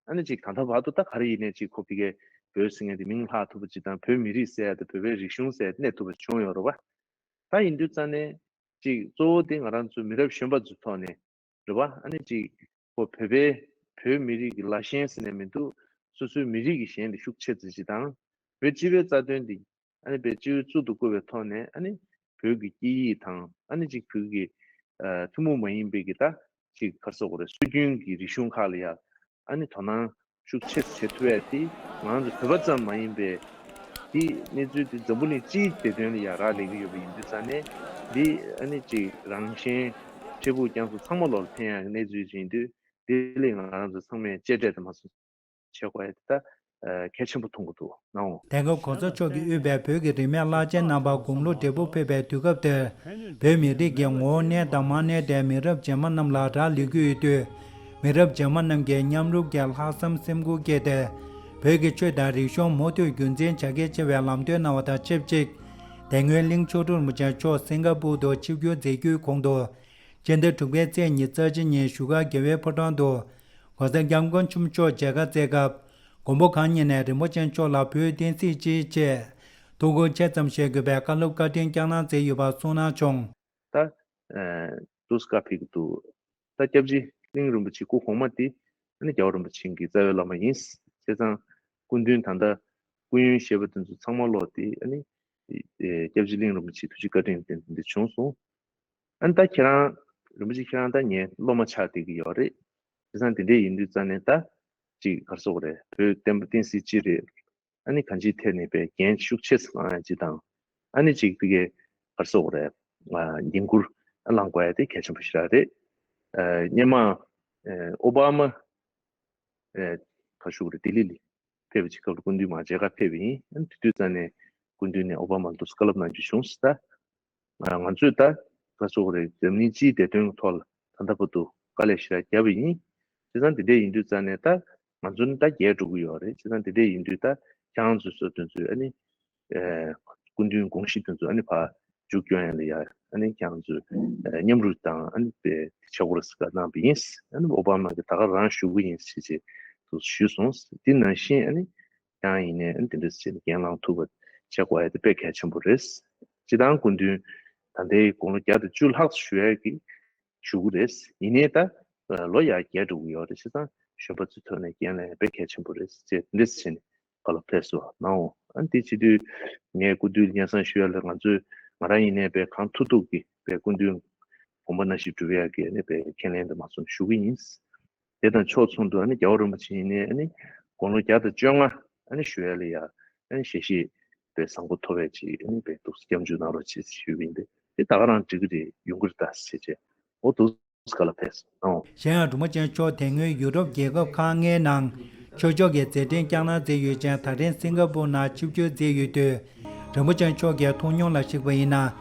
ཨ་ནི་ཅིག་ད་ལྟ་བར་དུ་ད་ག་རེ་ཡིན་ནའི་ཅིག་ཁོ་ཕ་གིའི་བོད་ཟེར་མཁན་དེ་མིང་ལྷག་ཐུབ་པ་ཅིག་དང་། བོད་མི་རིགས་ཟེར་ཡ་དེ་བོད་པའི་རིག་གཞུང་ཟེར་ཡ་དེ་གནས་ཐུབ་པ་བྱུང་ཡོད་རེད་བ། ད་ཡིན་དུས་ཙང་ནས་ཅིག་གཙོ་བོ་དེ་ང་རང་ཚོ་མི་རབས་གཞོན་པ་ཚོའི་ཐོག་ནས་རེད་བ། ཨ་ནི་ཅིག་ཁོ་བོད་པའི་བོད་མི་རིགས་ཀྱི་ལ་ཞེན་ཟེར་ནས་མི་འདུག། སོ་སོའི་མི་རིགས་ཀྱི་ཞེན་དེ་ཤུགས་ཆེ་ཙམ་ཅིག་དང་། བོད་སྤྱི་པའི་རྩ་དོན་དེ་ཨ་ནི་བོད་སྤྱི་པའི་གཙུག་ཏུ་བཀུར་བའི་ཐོག་ནས། ཨ་ནི་བོད་ཀྱི་སྐད་ཡིག་དང་། ཨ་ནི་ཅིག་བོད་ཀྱི་ཨ་ཐུན་མོང་མ་ཡིན་པའི་གི་ད་ཅིག་ག་རེ་ཟེར་དགོས་རེད། སྲོལ་རྒྱུན་གྱི་རིག་གཞུང་ཁག་ལ་ཡ་ཨ་ནི་དོ་སྣང་ཤུགས་ཆེ་བྱེད་ཐུབ་ཡ་དེ། ང་ཚོ་བོད་པ་ཙམ་མ་ཡིན་པའི་དེ་གནས་ཚུལ་དེ་འཛམ་བུ་གླིང་སྤྱིའི་བདེ་དོན་ལ་ཡ་རག་ལས་ཀྱི་ཡོད་པ་ཡིན་དུས་ཙང་ནས། འདི་ཨ་ནི་ཅིག་རང་གཞན་འབྲས་བུ་རྐྱང་ཚོ་ཚང་མ་ལོར་ཕན་ཡ་གི་གནས་ཚུལ་ཅིག་ཡིན་དུས། དེ་ལས་ང་རང་ཚོ་ཚང་མས་གཅེས་སྤྲས་དེ་མ་སོང་བྱེད་དགོས་ཡ་དེ་ད་གལ་ཆེན་པོ་མཐོང་གི་འདུག་ནའོ། དེང་སྐབས་གོང་ས་མཆོག་གིས་དབུས་པའི་བོད་ཀྱི་རིས་མེད་བླ་ཆེན་རྣམ་པ་དགུང་ལོ་བགྲེས་པོ་ཕེབས་པའི་དུས་སྐབས་དེར། བོད་མི་རིགས་ཀྱི་ངོ་བོ་གནས་དང་མ་གནས་དེ་མི་རབས་རྗེས་མ་རྣམས་ལ་རག་ལས་ཀྱི་ཡོད་དུས། མི་རབས་རྗེས་མ་རྣམས་ཀྱིས་མཉམ་རུབ་ཀྱིས་ལྷག་བསམ་སེམས་ཁུར་བསྐྱེད་དེ། བོད་ཀྱི་ཆོས་དང་རིག་གཞུང་མུ་མཐུད་རྒྱུན་འཛིན་བྱ་གལ་ཆེ་བའི་ལམ་སྟོན་གནང་བ་དང་ཆབས་ཅིག། དེ་སྔོན་གླིང་མཆོག་སྤྲུལ་རིན་པོ་ཆེ་མཆོག་སིང་ག་པུར་དུ་ཆིབས་བསྒྱུར་མཛད་རྒྱུའི་གོང་དུ། སྤྱི་ཟླ་དྲུག་པའི་ཚེས་ཉི་ཤུ་རྩ་གཅིག་ཉིན་བཞུགས་སྒར་རྒྱལ་བའི་ཕོ་བྲང་དུ། ྋགོང་ས་ྋསྐྱབས་མགོན་ཆེན་པོ་མཆོག་མཇལ་ཁ་བསྩལ་སྐབས། མགོན་པོ་གང་ཉིད་ནས་རིན་པོ་ཆེ་མཆོག་ལ་བོད་བསྟན་སྲིད་སྤྱིའི་ཆེད། ཐུགས་ཁུར་ཆེ་ཙམ་བཞེས་དགོས་པའི་བཀའ་སློབ་བཀའ་དྲིན་བསྐྱངས་གནང་མཛད་ཡོད་པ་གསུངས་གནང་བྱུང་། ད་ཨ་དུས་སྐབས་ཕིག་ཏུ་ད་སྐྱབས་རྗེ་གླིང་རིན་པོ་ཆེ་སྐུ་གོང་མ་དེ་ཨ་ནི་རྒྱལ་བ་རིན་པོ་ཆེ་གི་རྩ་བའི་བླ་མ་ཡིན། བྱས་ཙང་སྐུ་མདུན་ད་ལྟ་སྐུ་ཡོན་བཞེས་པ་དེ་ཚོ་ཚང་མ་ལོག་སྟེ། ཨ་ནི་ཨེ་སྐྱབས་རྗེ་གླིང་རིན་པོ་ཆེ་ཐུགས་རྗེ་བཀའ་དྲིན་དེ་འདི་བྱུང་སོང་། ཨ་ནི་ད་ཁྱེད་རང་རིན་པོ་ཆེ་ཁྱེད་རང་ད་ངའི་སློབ་མ་ཆགས་བསྡད་ཀྱི་ཡོད་རེད། བྱས་ཙང་དེ་འདྲས་ཡིན་དུས་ཙང་ནས་ད་ཅིག་ག་རེ་ཟེར་དགོས་རེད། བོད་བསྟན་པ་བསྟན་སྲིད་སྤྱི་རེད། ཨ་ནི་གང་ཅིའི་ཐད་ནས་དཔེ་འགན་ཤུགས་ཆེ་ཙམ་བླང་ཡ་ཅིག་དང་། ཨ་ནི་ཅིག་ཕ་གིའི་ག་རེ་ཟེར་དགོས་རེད། ཨ་འགན་འཁུར་བླང་དགོས་ཡ་དེ་གལ་ཆེན་པོ་ཞེ་དྲག་རེད། ཨ་སྔོན་མ་ཨ་ཨོ་བྷ་མ་ཨ་ག་ཞུ་དགོས་རེད། ལྡི་ལི་ལ་ཕེབས་པ་ཅིག་སྐབས་ལ་སྐུ་མདུན་མར་མཇལ་ཁ་ཕེབས་པ་ཡིན། ཨ་ནི་དེ་དུས་ཙང་ནས་སྐུ་མདུན་ནས་ཨོ་བྷ་མ་ལ་དུ་བཀའ་སློབ་གནང་རྒྱུ་བྱུང་ཟེར། ད་ང་ང་ཚོས་ད་ག་རེ་ཟེར་དགོས་རེད། འཛམ་གླིང་སྤྱིའི་བདེ་དོན་གྱི་ཐོག་ལ་ད་ལྟ་བར་དུ་དཀའ་ལས་ཞེ་དྲག་བརྒྱབ་པ་ཡིན། བྱས་ཙང་དེ་འདྲས་ཡིན་དུས་ཙང་ནས་ད་ང་ཚོ་ནི་ད་རྒས་འགྲོ་གི་ཡོད་རེད། བྱས་ཙང་དེ་འདྲས་ཡིན་དུས་ད་ཁྱེད་རང་ཚོའི་བཟོ་དོན་ཚོས་ཨ་ནི་ཨེ་སྐུ་མདུན་དགོངས་གཞི་དེ་ཚོ་ཨ་ནི་ཕར་མཇུག་སྐྱོང་ཡ་ལ་ཡ། ཨ་ནི་ཁྱེད་རང་ཚོས་ཨེ་མཉམ་རུབ་དང་ཨ་ནི་དཔེ་ཕྱག་སྐོར་ཟེར་ག་གནང་བ་ཡིན། ཨ་ནི་ཨོ་བྷ་མ་གིས་ད་ག་རང་ཞུ་གི་ཡིན་ཟེར་བྱས་དུ་ཞུས་སོང་། དེ་ནང་བཞིན་ཨ་ནི་ཡང་ཡིན་ནའི་ཨ་ནི་དེ་འདྲ་བྱས་ནས་འགན་བླང་ཐུབ་པ་བྱེད་དགོས་ཡ་དེ་དཔེ་གལ་ཆེན་པོ་རེད། སྤྱིར་བཏང་སྐུ་མདུན་ད་ལྟའི་དགུང་ལོ་བརྒྱ་དང་བཅུ་ལྷག་ཙམ་བཞུགས་ཡ་གི་བཞུགས་ཀྱི་རེད། ཡིན་ནའི་ད་ལོ་ཡར་རྒས་འགྲོ་གི་ཡོད་རེད། བྱས་ཙང་གཞོན་པ་ཚོའི་ཐོག་ནས་འགན་ལེན་དཔེ་གལ་ཆེན་པོ་རེད་ཅེས་འདི་འདྲས་བྱས་ནས་བཀའ་སློབ་ཕེབས་སོང་ནའོ། ཨ་ནི་དེ་བྱེད་དུས་ངས་སྐུ་མདུན་ལ་སྙན་སེང་ཞུ་ཡ་ལ། ང་ཚོས་ང་རང་ཡིན་ནའི་དཔེ་གང་ཐུབ་ཐུབ་ཀྱིས་དཔེ་སྐུ་མདུན་དགོངས་པ་ནང་བཞིན་སྒྲུབ་ཡ་གི་ཨ་ནི་དཔེ་ཁས་ལེན་དུ་མ་སོང་ཞུ་གི་ཡིན། དེ་དང་ཕྱོགས་མཚུངས་དུ་ཨ་ནི་རྒྱལ་བ་རིན་པོ་ཆེ་ཡིན་ནའི་ཨ་ནི་དགུང་ལོ་བརྒྱ་དང་བཅོ་ལྔ་ཨ་ནི་བཞུགས་ཡ་ལ་ཡ། ཨ་ནི་ཞལ་བཞེས་དཔེ་བཟང་པོ་ཐོབ་པའི་ཆེད་ཨ་ནི་དཔེ་ཐུགས་སྐྱབས་འཇུག་གནང་རོགས་བྱེད་ཞུས་པ་ཡིན་ཏེ། དེ་ད་ག་རང་འགྲིག་གི་རེད། ཡོང་གི་རེད་ད་ཟེར་བྱས། འོ་དུ་སྐ་ལ་ཕེབས་སོང་། གཞན་ཡང་རིན་པོ་ཆེ་མཆོག་དེ་སྔོན་ཡུ་རོབ་རྒྱལ་ཁབ་ཁག་ལྔའི་ནང་ ཆོས་ཕྱོགས་ཀྱི་མཛད་འཕྲིན་བསྐྱངས་གནང་མཛད་ཡོད་ཅིང་། ད་རིང་སིང་ག་པུར་ནང་ཆིབས་བསྒྱུར་མཛད་ཡོད་དུས། རིན་པོ་ཆེ་མཆོག་གི་ཐུགས་མྱོང་ལ་གཞིགས་པ་ཡིན་ན།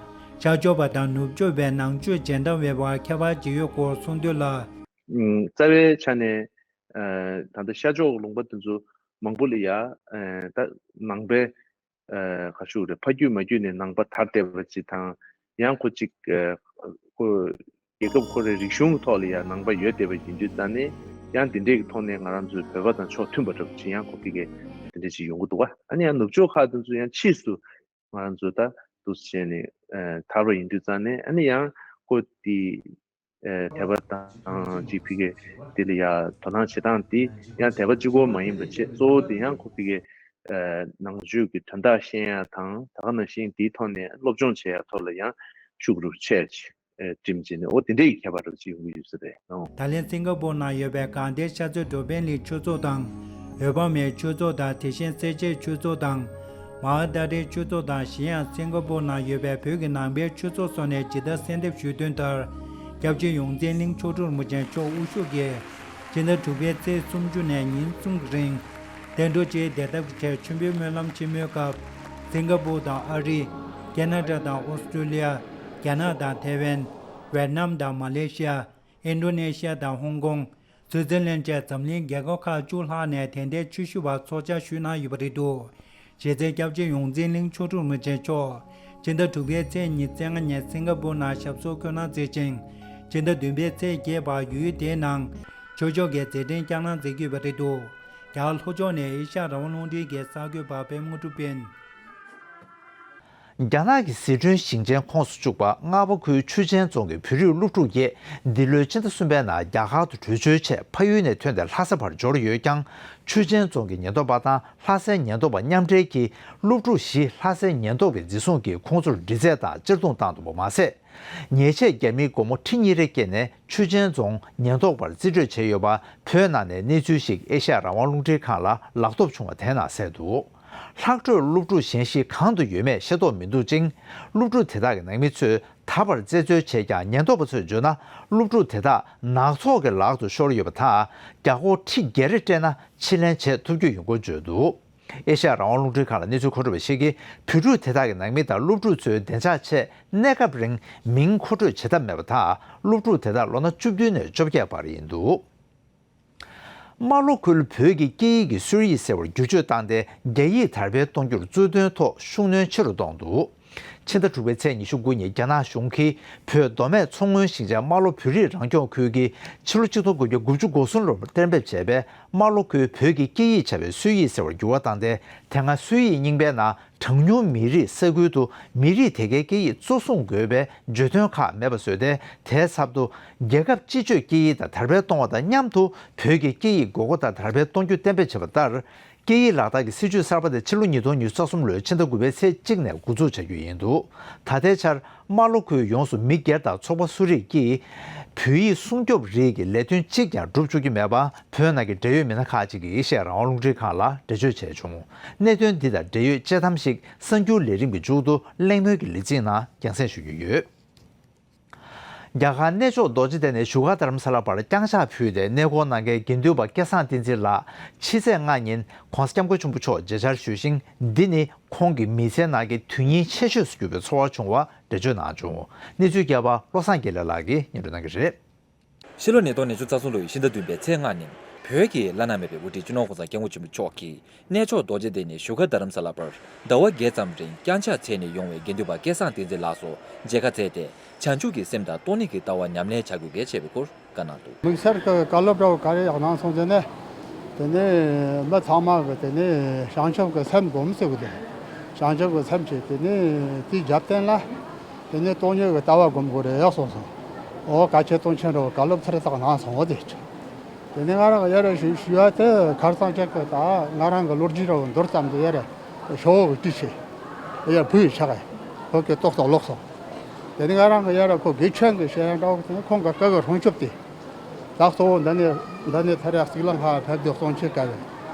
ཤར་ཕྱོགས་པ་དང་ནུབ་ཕྱོགས་པའི་ནང་ཆོས་སྦྱིན་བདག་འབད་བར་ཁྱད་པར་ཅི་ཡོད་སྐོར་གསུངས་དོན་ལ། ཨུམ། རྩ་བའི་ཆ་ནས། ཨ། ད་ལྟ་ཤར་ཕྱོགས་ལུང་པ་དེ་ཚོ་མང་པོ་ལ་ཡ། ཨ། ད་ནང་པའི། ཨ། ག་ཞུ་རེད། ཕ་རྒྱུད་མ་རྒྱུད་ནས་ནང་པ་དར་བསྡད་པ་ཅིག་དང་། ཡང་ཁོ་ཅིག་ཨ། ཁོ་རྒྱལ་ཁབ་ཁོ་རའི་རིག་གཞུང་གི་ཐོག་ལ་ཡང་ནང་པ་ཡོད་བསྡད་པ་ཡིན་དུས་ཙང་ནས། ཡང་འདི་འདྲའི་གི་ཐོག་ནས་ང་རང་ཚོའི་བོད་པ་དང་ཕྱོགས་མཐུན་པ་འདྲ་པོ་ཅིག་ཡང་ཁོ་ཕ་གི་འདི་འདྲ་ཅིག་ཡོང་གི་འདུག་བ། ཨ་ནི་ཡང་ནུབ་ཕྱོགས་ཁག་དེ་ཚོ་ཡང་ཕྱིས་སུ་ང་རང་ཚོ་ད་འདུག་སེ་བྱས་ནས། ཨ། དར་བ་ཡིན་དུས་ཙང་ནས། ཨ་ནི་ཡང་ཁོ་དེ། ཨ། དད་པ་དང་ཅིག་ཕ་གི་དེ་ལ་ཡ་དོ་སྣང་བྱེད་སྟངས་དེ་ཡང་དད་པ་གཅིག་པོ་མ་ཡིན་པ་བྱས། གཙོ་བོ་དེ་ཡང་ཁོ་ཕ་གི། ཨ། ནང་ཆོས་ཀྱི་དོན་དག་ཤེས་ཡ་དང་། ད་ག་ནང་བཞིན་དེའི་ཐོག་ནས་སློབ་སྦྱོང་བྱེད་ཡ་ཐོག་ལ་ཡང་ཤུགས་རུ་ཆེ་ཅིག་ཨ། བསྒྲིམས་བྱས་ནས། འོ་དེ་འདྲའི་ཁྱད་པར་ཅིག་ཡོང་གི་ཡོད་ས་རེད། ཨོ། ད་ལན་སིང་ག་པུར་ནང་ཡོད་པའི་དགའ་ལྡན་ཤར་རྩེ་འགྲོ་ཕན་གླིང་ཆོས་ཚོགས་དང་། འོད་དཔག་མེད་ཆོས་ཚོགས་དང་། དེ་བཞིན་སེར་བྱེས་ཆོས་ཚོགས་དང་། མ་ཧཱ་ཏཱ་རའི་ཆོས་ཚོགས་དང་། གཞན་ཡང་སིང་ག་པུར་ནང་ཡོད་པའི་བོད་ཀྱི་ནང་པའི་ཆོས་ཚོགས་སོགས་ནས་ཇི་ལྟར་གསལ་འདེབས་ཞུས་དོན་ལྟར། སྐྱབས་རྗེ་ཡོངས་འཛིན་གླིང་མཆོག་སྤྲུལ་རིན་པོ་ཆེ་མཆོག་དབུ་བཞུགས་ཀྱིས། སྤྱི་ཟླ་དྲུག་པའི་ཚེས་སུམ་ཅུ་ནས་ཉིན་གསུམ་གྱི་རིང་། བདེ་འགྲོ་སྤྱིའི་བདེ་ཐབས་ཀྱི་ཆེད་མཆོད་འབུལ་སྨོན་ལམ་ཆེན་མོའི་སྐབས། སིང་ག་པུར་དང་ཨ་རི། ཁེ་ན་ཌ་དང་ཨོ་སི་ཀྲུ་ལི་ཡ། རྒྱ་ནག་དང་ཐའེ་ཝན། ཝེད་ནམ་དང་མ་ལེ་ཤི་ཡ། ཨིན་ཌོ་ནེ་ཤི་ཡ་དང་ཧོང་ཀོང་། སུའུ་ཙི་ལན་བཅས་འཛམ་གླིང་རྒྱལ་ཁབ་ཁག་བཅུ་ལྷག་ནས་དད་ལྡན་ཆོས་ཞུ་བ་ཚོགས་བཅར་ཞུས་གནང་ཡོད་པ་རེད་འདུག་གཞི་རྩའི་སྐྱབས་རྗེ་ཡོངས་འཛིན་གླིང་མཆོག་སྤྲུལ་རིན་པོ་ཆེ་མཆོག་སྤྱི་ཟླ་དྲུག་པའི་ཚེས་ཉི་ཤུ་རྩ་ལྔ་ཉིན་སིང་ག་པུར་ནང་ཞབས་སོར་འཁོད་གནང་མཛད་ཅིང་། སྤྱི་ཟླ་བདུན་པའི་ཚེས་བརྒྱད་བར་ཡུལ་དེའི་ནང་ཆོས་ཕྱོགས་ཀྱི་མཛད་འཕྲིན་བསྐྱངས་གནང་མཛད་ཀྱི་ཡོད་པ་རེད་འདུག་རྒྱ་གར་ལྷོ་ཕྱོགས་ནས་ཨེ་ཤ་ཡ་རང་དབང་རླུང་འཕྲིན་གྱི་གསར་འགོད་པ་པད་མ་དངོས་གྲུབ་དཔལ། རྒྱ་ནག་གི་ཟི་ཁྲོན་ཞིང་ཆེན་ཁོངས་སུ་བཅུག་པ་རྔ་པ་ཁུལ་ཆུ་ཆེན་རྫོང་གི་བོད་རིགས་སློབ་ཕྲུག་བརྒྱད། འདི་ལོའི་སྤྱི་ཟླ་གསུམ་པའི་ནང་རྒྱ་གར་དུ་བྲོས་བྱོལ་ཆེད་ཕ་ཡུལ་ནས་ཐོན་ཏེ་ལྷ་ས་བར་འབྱོར་ཡོད་ཀྱང་། ཆུ་ཆེན་རྫོང་གི་ཉེན་རྟོག་པ་དང་ལྷ་སའི་ཉེན་རྟོག་པ་མཉམ་འབྲེལ་གྱིས་སློབ་ཕྲུག་བཞི་ལྷ་སའི་ཉེན་རྟོག་པས་འཛིན་བཟུང་གིས་ཁོང་ཚོར་འདྲི་རྩད་དང་གཅར་རྡུང་བཏང་འདུག་པ་མ་ཟད། ཉེས་ཆད་རྒྱ་མིའི་སྒོར་མོ་ཁྲི་གཉིས་རེ་བཀལ་ནས་ཆུ་ཆེན་རྫོང་ཉེན་རྟོག་པར་རྩིས་སྤྲོད་བྱས་ཡོད་པ། བོད་ནང་ནས་གནས་ཚུལ་ཞིག་ཨེ་ཤ་ཡ་རང་དབང་རླུང་འཕྲིན་ཁང་ལ་ལག་ཐོབ་བྱུང་བ་དེ་ནང་གསལ་འདུག་ལྷག་འཕྲོས་སློབ་ཕྲུག་གཞན་བཞི་གང་དུ་ཡོད་མེད་ཤེས་རྟོགས་མི་འདུག་ཅིང་། སློབ་ཕྲུག་དེ་དག་གི་ནང་མི་ཚོས་ད་བར་རྩད་གཅོད་བྱས་ཀྱང་། ཉེན་རྟོག་པ་ཚོས་བརྗོད་ན། སློབ་ཕྲུག་དེ་དག་ནག་ཚོགས་ཀྱི་ལག་ཏུ་ཤོར་ཡོད་པ་དང་། རྒྱ་སྒོར་ཁྲི་བརྒྱད་རེ་སྤྲད་ན་ཕྱིར་ལེན་བྱེད་ཐུབ་རྒྱུ་ཡིན་སྐོར་བརྗོད་འདུག་ཨེ་ཤ་ཡ་རང་དབང་རླུང་འཕྲིན་ཁང་ལ་གནས་ཚུལ་མཁོ་སྤྲོད་པ་ཞིག་གིས། བོད་ཕྲུག་དེ་དག་གི་ནང་མི་དང་སློབ་ཕྲུག་ཚོའི་བདེ་འཇགས་ཆེད་གནས་སྐབས་རིང་མིང་མཁོ་སྤྲོད་བྱེད་ཐབས་མེད་པ་དང་། སློབ་ཕྲུག་དེ་དག་ལོ་ན་བཅུ་བདུན་ནས་བཅོ་བརྒྱད་བར་ཡིན་འདུག་རྨ་ལྷོ་ཁུལ་བོད་ཀྱི་སྐད་ཡིག་གི་སྲོལ་ཡིག་ཟེར་བར་བསྒྱུར་བཅོས་བཏང་སྟེ། རྒྱ་ཡིག་དར་སྤེལ་གཏོང་རྒྱུར་གཙོ་འདོན་ཐོག་ཤུགས་སྣོན་ཆེ་རུ་གཏོང་འདུག་ཕྱི་ཟླ་དྲུག་པའི་ཚེས་ཉི་ཤུ་དགུ་ཉིན་རྒྱ་ནག་གཞུང་གིས་བོད་མདོ་སྨད་མཚོ་སྔོན་ཞིང་ཆེན་རྨ་ལྷོ་བོད་རིགས་རང་སྐྱོང་ཁུལ་གྱི་ཕྱི་ལོ་ཆིག་སྟོང་དགུ་བརྒྱ་དགུ་བཅུ་གོ་གསུམ་ལོར་གཏན་འབེབས་བྱས་པའི་རྨ་ལྷོ་ཁུལ་བོད་ཀྱི་སྐད་ཡིག་བྱ་བའི་སྲོལ་ཡིག་ཟེར་བར་འགྱུར་བ་བཏང་སྟེ། དེ་སྔ་སྲོལ་ཡིག་རྙིང་པའི་ནང་གྲངས་ཉུང་མི་རིགས་ས་ཁུལ་དུ་མི་རིགས་དེ་གའི་སྐད་ཡིག་གཙོ་བཟུང་དགོས་པའི་བརྗོད་དོན་ཁག་མེད་པ་བཟོས་ཏེ། དེའི་ཚབ་ཏུ་རྒྱལ་ཁབ་སྤྱི་སྤྱོད་སྐད་ཡིག་དང་དར་སྤེལ་གཏོང་བ་དང་མཉམ་དུ། བོད་ཀྱི་སྐད་ཡིག་དགོས་མཁོ་དང་དར་སྤེལ་གཏོང་རྒྱུ་གཏན་འབེབས་བྱས་པ་ལྟར། སྐད་ཡིག་ལག་བསྟར་གྱི་སྲིད་ཇུས་གསར་པ་དེ་ཕྱི་ལོ་ཉིས་སྟོང་ཉི་ཤུ་རྩ་གསུམ་ལོའི་ཕྱི་ཟླ་དགུ་པའི་ཚེས་གཅིག་ནས་འགོ་འཛུགས་བྱ་རྒྱུ་ཡིན་འདུག་ད་ལྟའི་ཆར། རྨ་ལྷོ་ཁུལ་ཡོངས་སུ་མི་སྒེར་དང་ཚོགས་པ་སུ་རིགས་ཀྱིས་བོད་ཡིག་སྲུང་སྐྱོབ་རིགས་ཀྱི་ལས་དོན་གཅིག་ཀྱང་བསྒྲུབ་བཅུག་གི་མེད་པ། བོད་ནང་གི་འབྲེལ་ཡོད་མི་སྣ་ཁག་ཅིག་གིས་ཨེ་ཤ་ཡ་རང་དབང་རླུང་འཕྲིན་ཁང་ལ་འགྲེལ་བརྗོད་བྱས་བྱུང་། གནད་དོན་འདི་དང་འབྲེལ་ཡོད་དཔྱད་གཏམ་ཞིག་གསར་འགྱུར་ལས་རིམ་གྱི་མཇུག་ཏུ་གླེང་མོལ་གྱི་ལེ་ཚན་ནང་རྒྱང་སྲིང་ཞུ་རྒྱུ་ཡོད། རྒྱ་གར་གནས་མཆོག་རྡོ་རྗེ་གདན་ནས་བཞུགས་སྒར་རྡ་རམ་ས་ལ་བར་བརྐྱངས་ཕྱག་ཕུལ་ཏེ། གནས་སྐོར་གནང་མཁན་དགེ་འདུན་པ་སྐལ་བཟང་བསྟན་འཛིན་ལགས་ཕྱི་ཚེས་ལྔ་ཉིན་༸གོང་ས་༸སྐྱབས་མགོན་ཆེན་པོ་མཆོག་མཇལ་བཅར་ཞུས་ཤིང་། འདི་ནི་ཁོང་གི་མི་ཚེའི་ནང་གི་དུས་ཡུན་ཆེ་ཤོས་སུ་གྱུར་པའི་ཚོར་བ་བྱུང་བ་འགྲེལ་བརྗོད་གནང་བྱུང་། གནས་ཚུལ་རྒྱས་པ་བློ་བཟང་དགེ་ལེགས་ལགས་ཀྱིས་སྙན་སྒྲོན་གནང་གི་རེད། ཕྱི་ལོ་ཉིས་སྟོང་ཉི་ཤུ་རྩ་གསུམ་ལོའི་ཕྱི་ཟླ་བདུན་པའི་ཚེས་ལྔ་ཉིན། བོད་ཀྱི་བླ་ན་མེད་པའི་དབུ་ཁྲིད་སྤྱི་ནོར་༸གོང་ས་༸སྐྱབས་མགོན་ཆེན་པོ་མཆོག་གིས། གནས་མཆོག་རྡོ་རྗེ་གདན་ནས་བཞུགས་སྒར་རྡ་རམ་ས་ལ་བར་ཟླ་བ་བརྒྱད་ཙམ་རིང་བརྐྱངས་ཕྱག་འཚལ་ནས་ཡོང་བའི་དགེ་འདུན་པ་སྐལ་བཟང་བསྟན་འཛིན་ལགས་སུ་མཇལ་ཁ་བསྩལ་ཏེ། བྱང་ཆུབ་ཀྱི་སེམས་དང་སྟོང་ཉིད་ཀྱི་ལྟ་བ་ཉམས་ལེན་བྱ་དགོས་གལ་ཆེ་བའི་སྐོར་བཀའ་གནང་འདུག་དམིགས་བསལ་གྱི་བཀའ་སློབ་འདྲ་བོ་ག་རེ་ཡང་གནང་སོང་ཟེར་ན། དེ་ནས་མི་ཚང་མ་གི་དེ་ནས་བྱང་ཆུབ་ཀྱི་སེམས་སྒོམ་ཟེར་གི་འདུག་བྱང་ཆུབ་ཀྱི་སེམས་ཀྱིས་དེ་ནས་དེའི་རྒྱབ་རྟེན་ལ། དེ་ནས་སྟོང་ཉིད་ཀྱི་ལྟ་བ་སྒོམ་དགོས་རེད་གསུངས་སོང་། འོ། བཀའ་ཆེན་སྟོང་ཆེན་འདྲ་བོ་བཀའ་སློབ་ཚར་ཙག་གནང་སོང་། འོ་དེ། དེ་ནས་ང་རང་གི་ཡ་ར་ཞུ་ཞུ་བ་དེ་ཁར་སང་ཅིག་གི་ད་ང་རང་གི་ལོ་རྒྱུས་འདྲ་བོ་མདོར་ཙམ་དུ་ཡ་ར་ཞོ་བོ་གི་བྲིས་ཤིག་ཡ་བུ་ཡི་ཆག་གི་བོད་ཀྱི་ཏོག་ཏོག་ལོག་སོང་། དེ་ནས་ང་རང་གི་ཡ་ར་ཁོ་དགེ་ཆོས་གི་བཤད་ཡ་འདྲ་བོ་དེ་ནས་ཁོང་གི་སྐུ་གི་སྲུང་སྐྱོབ་དེ། ད་གཙོ་བོ་འདི་ནས་འདི་ནས་ཐར་ཡག་གཙུག་ལག་ཁང་ཕེབས་དུས་གཙང་ཆུ་དཀའ་བས།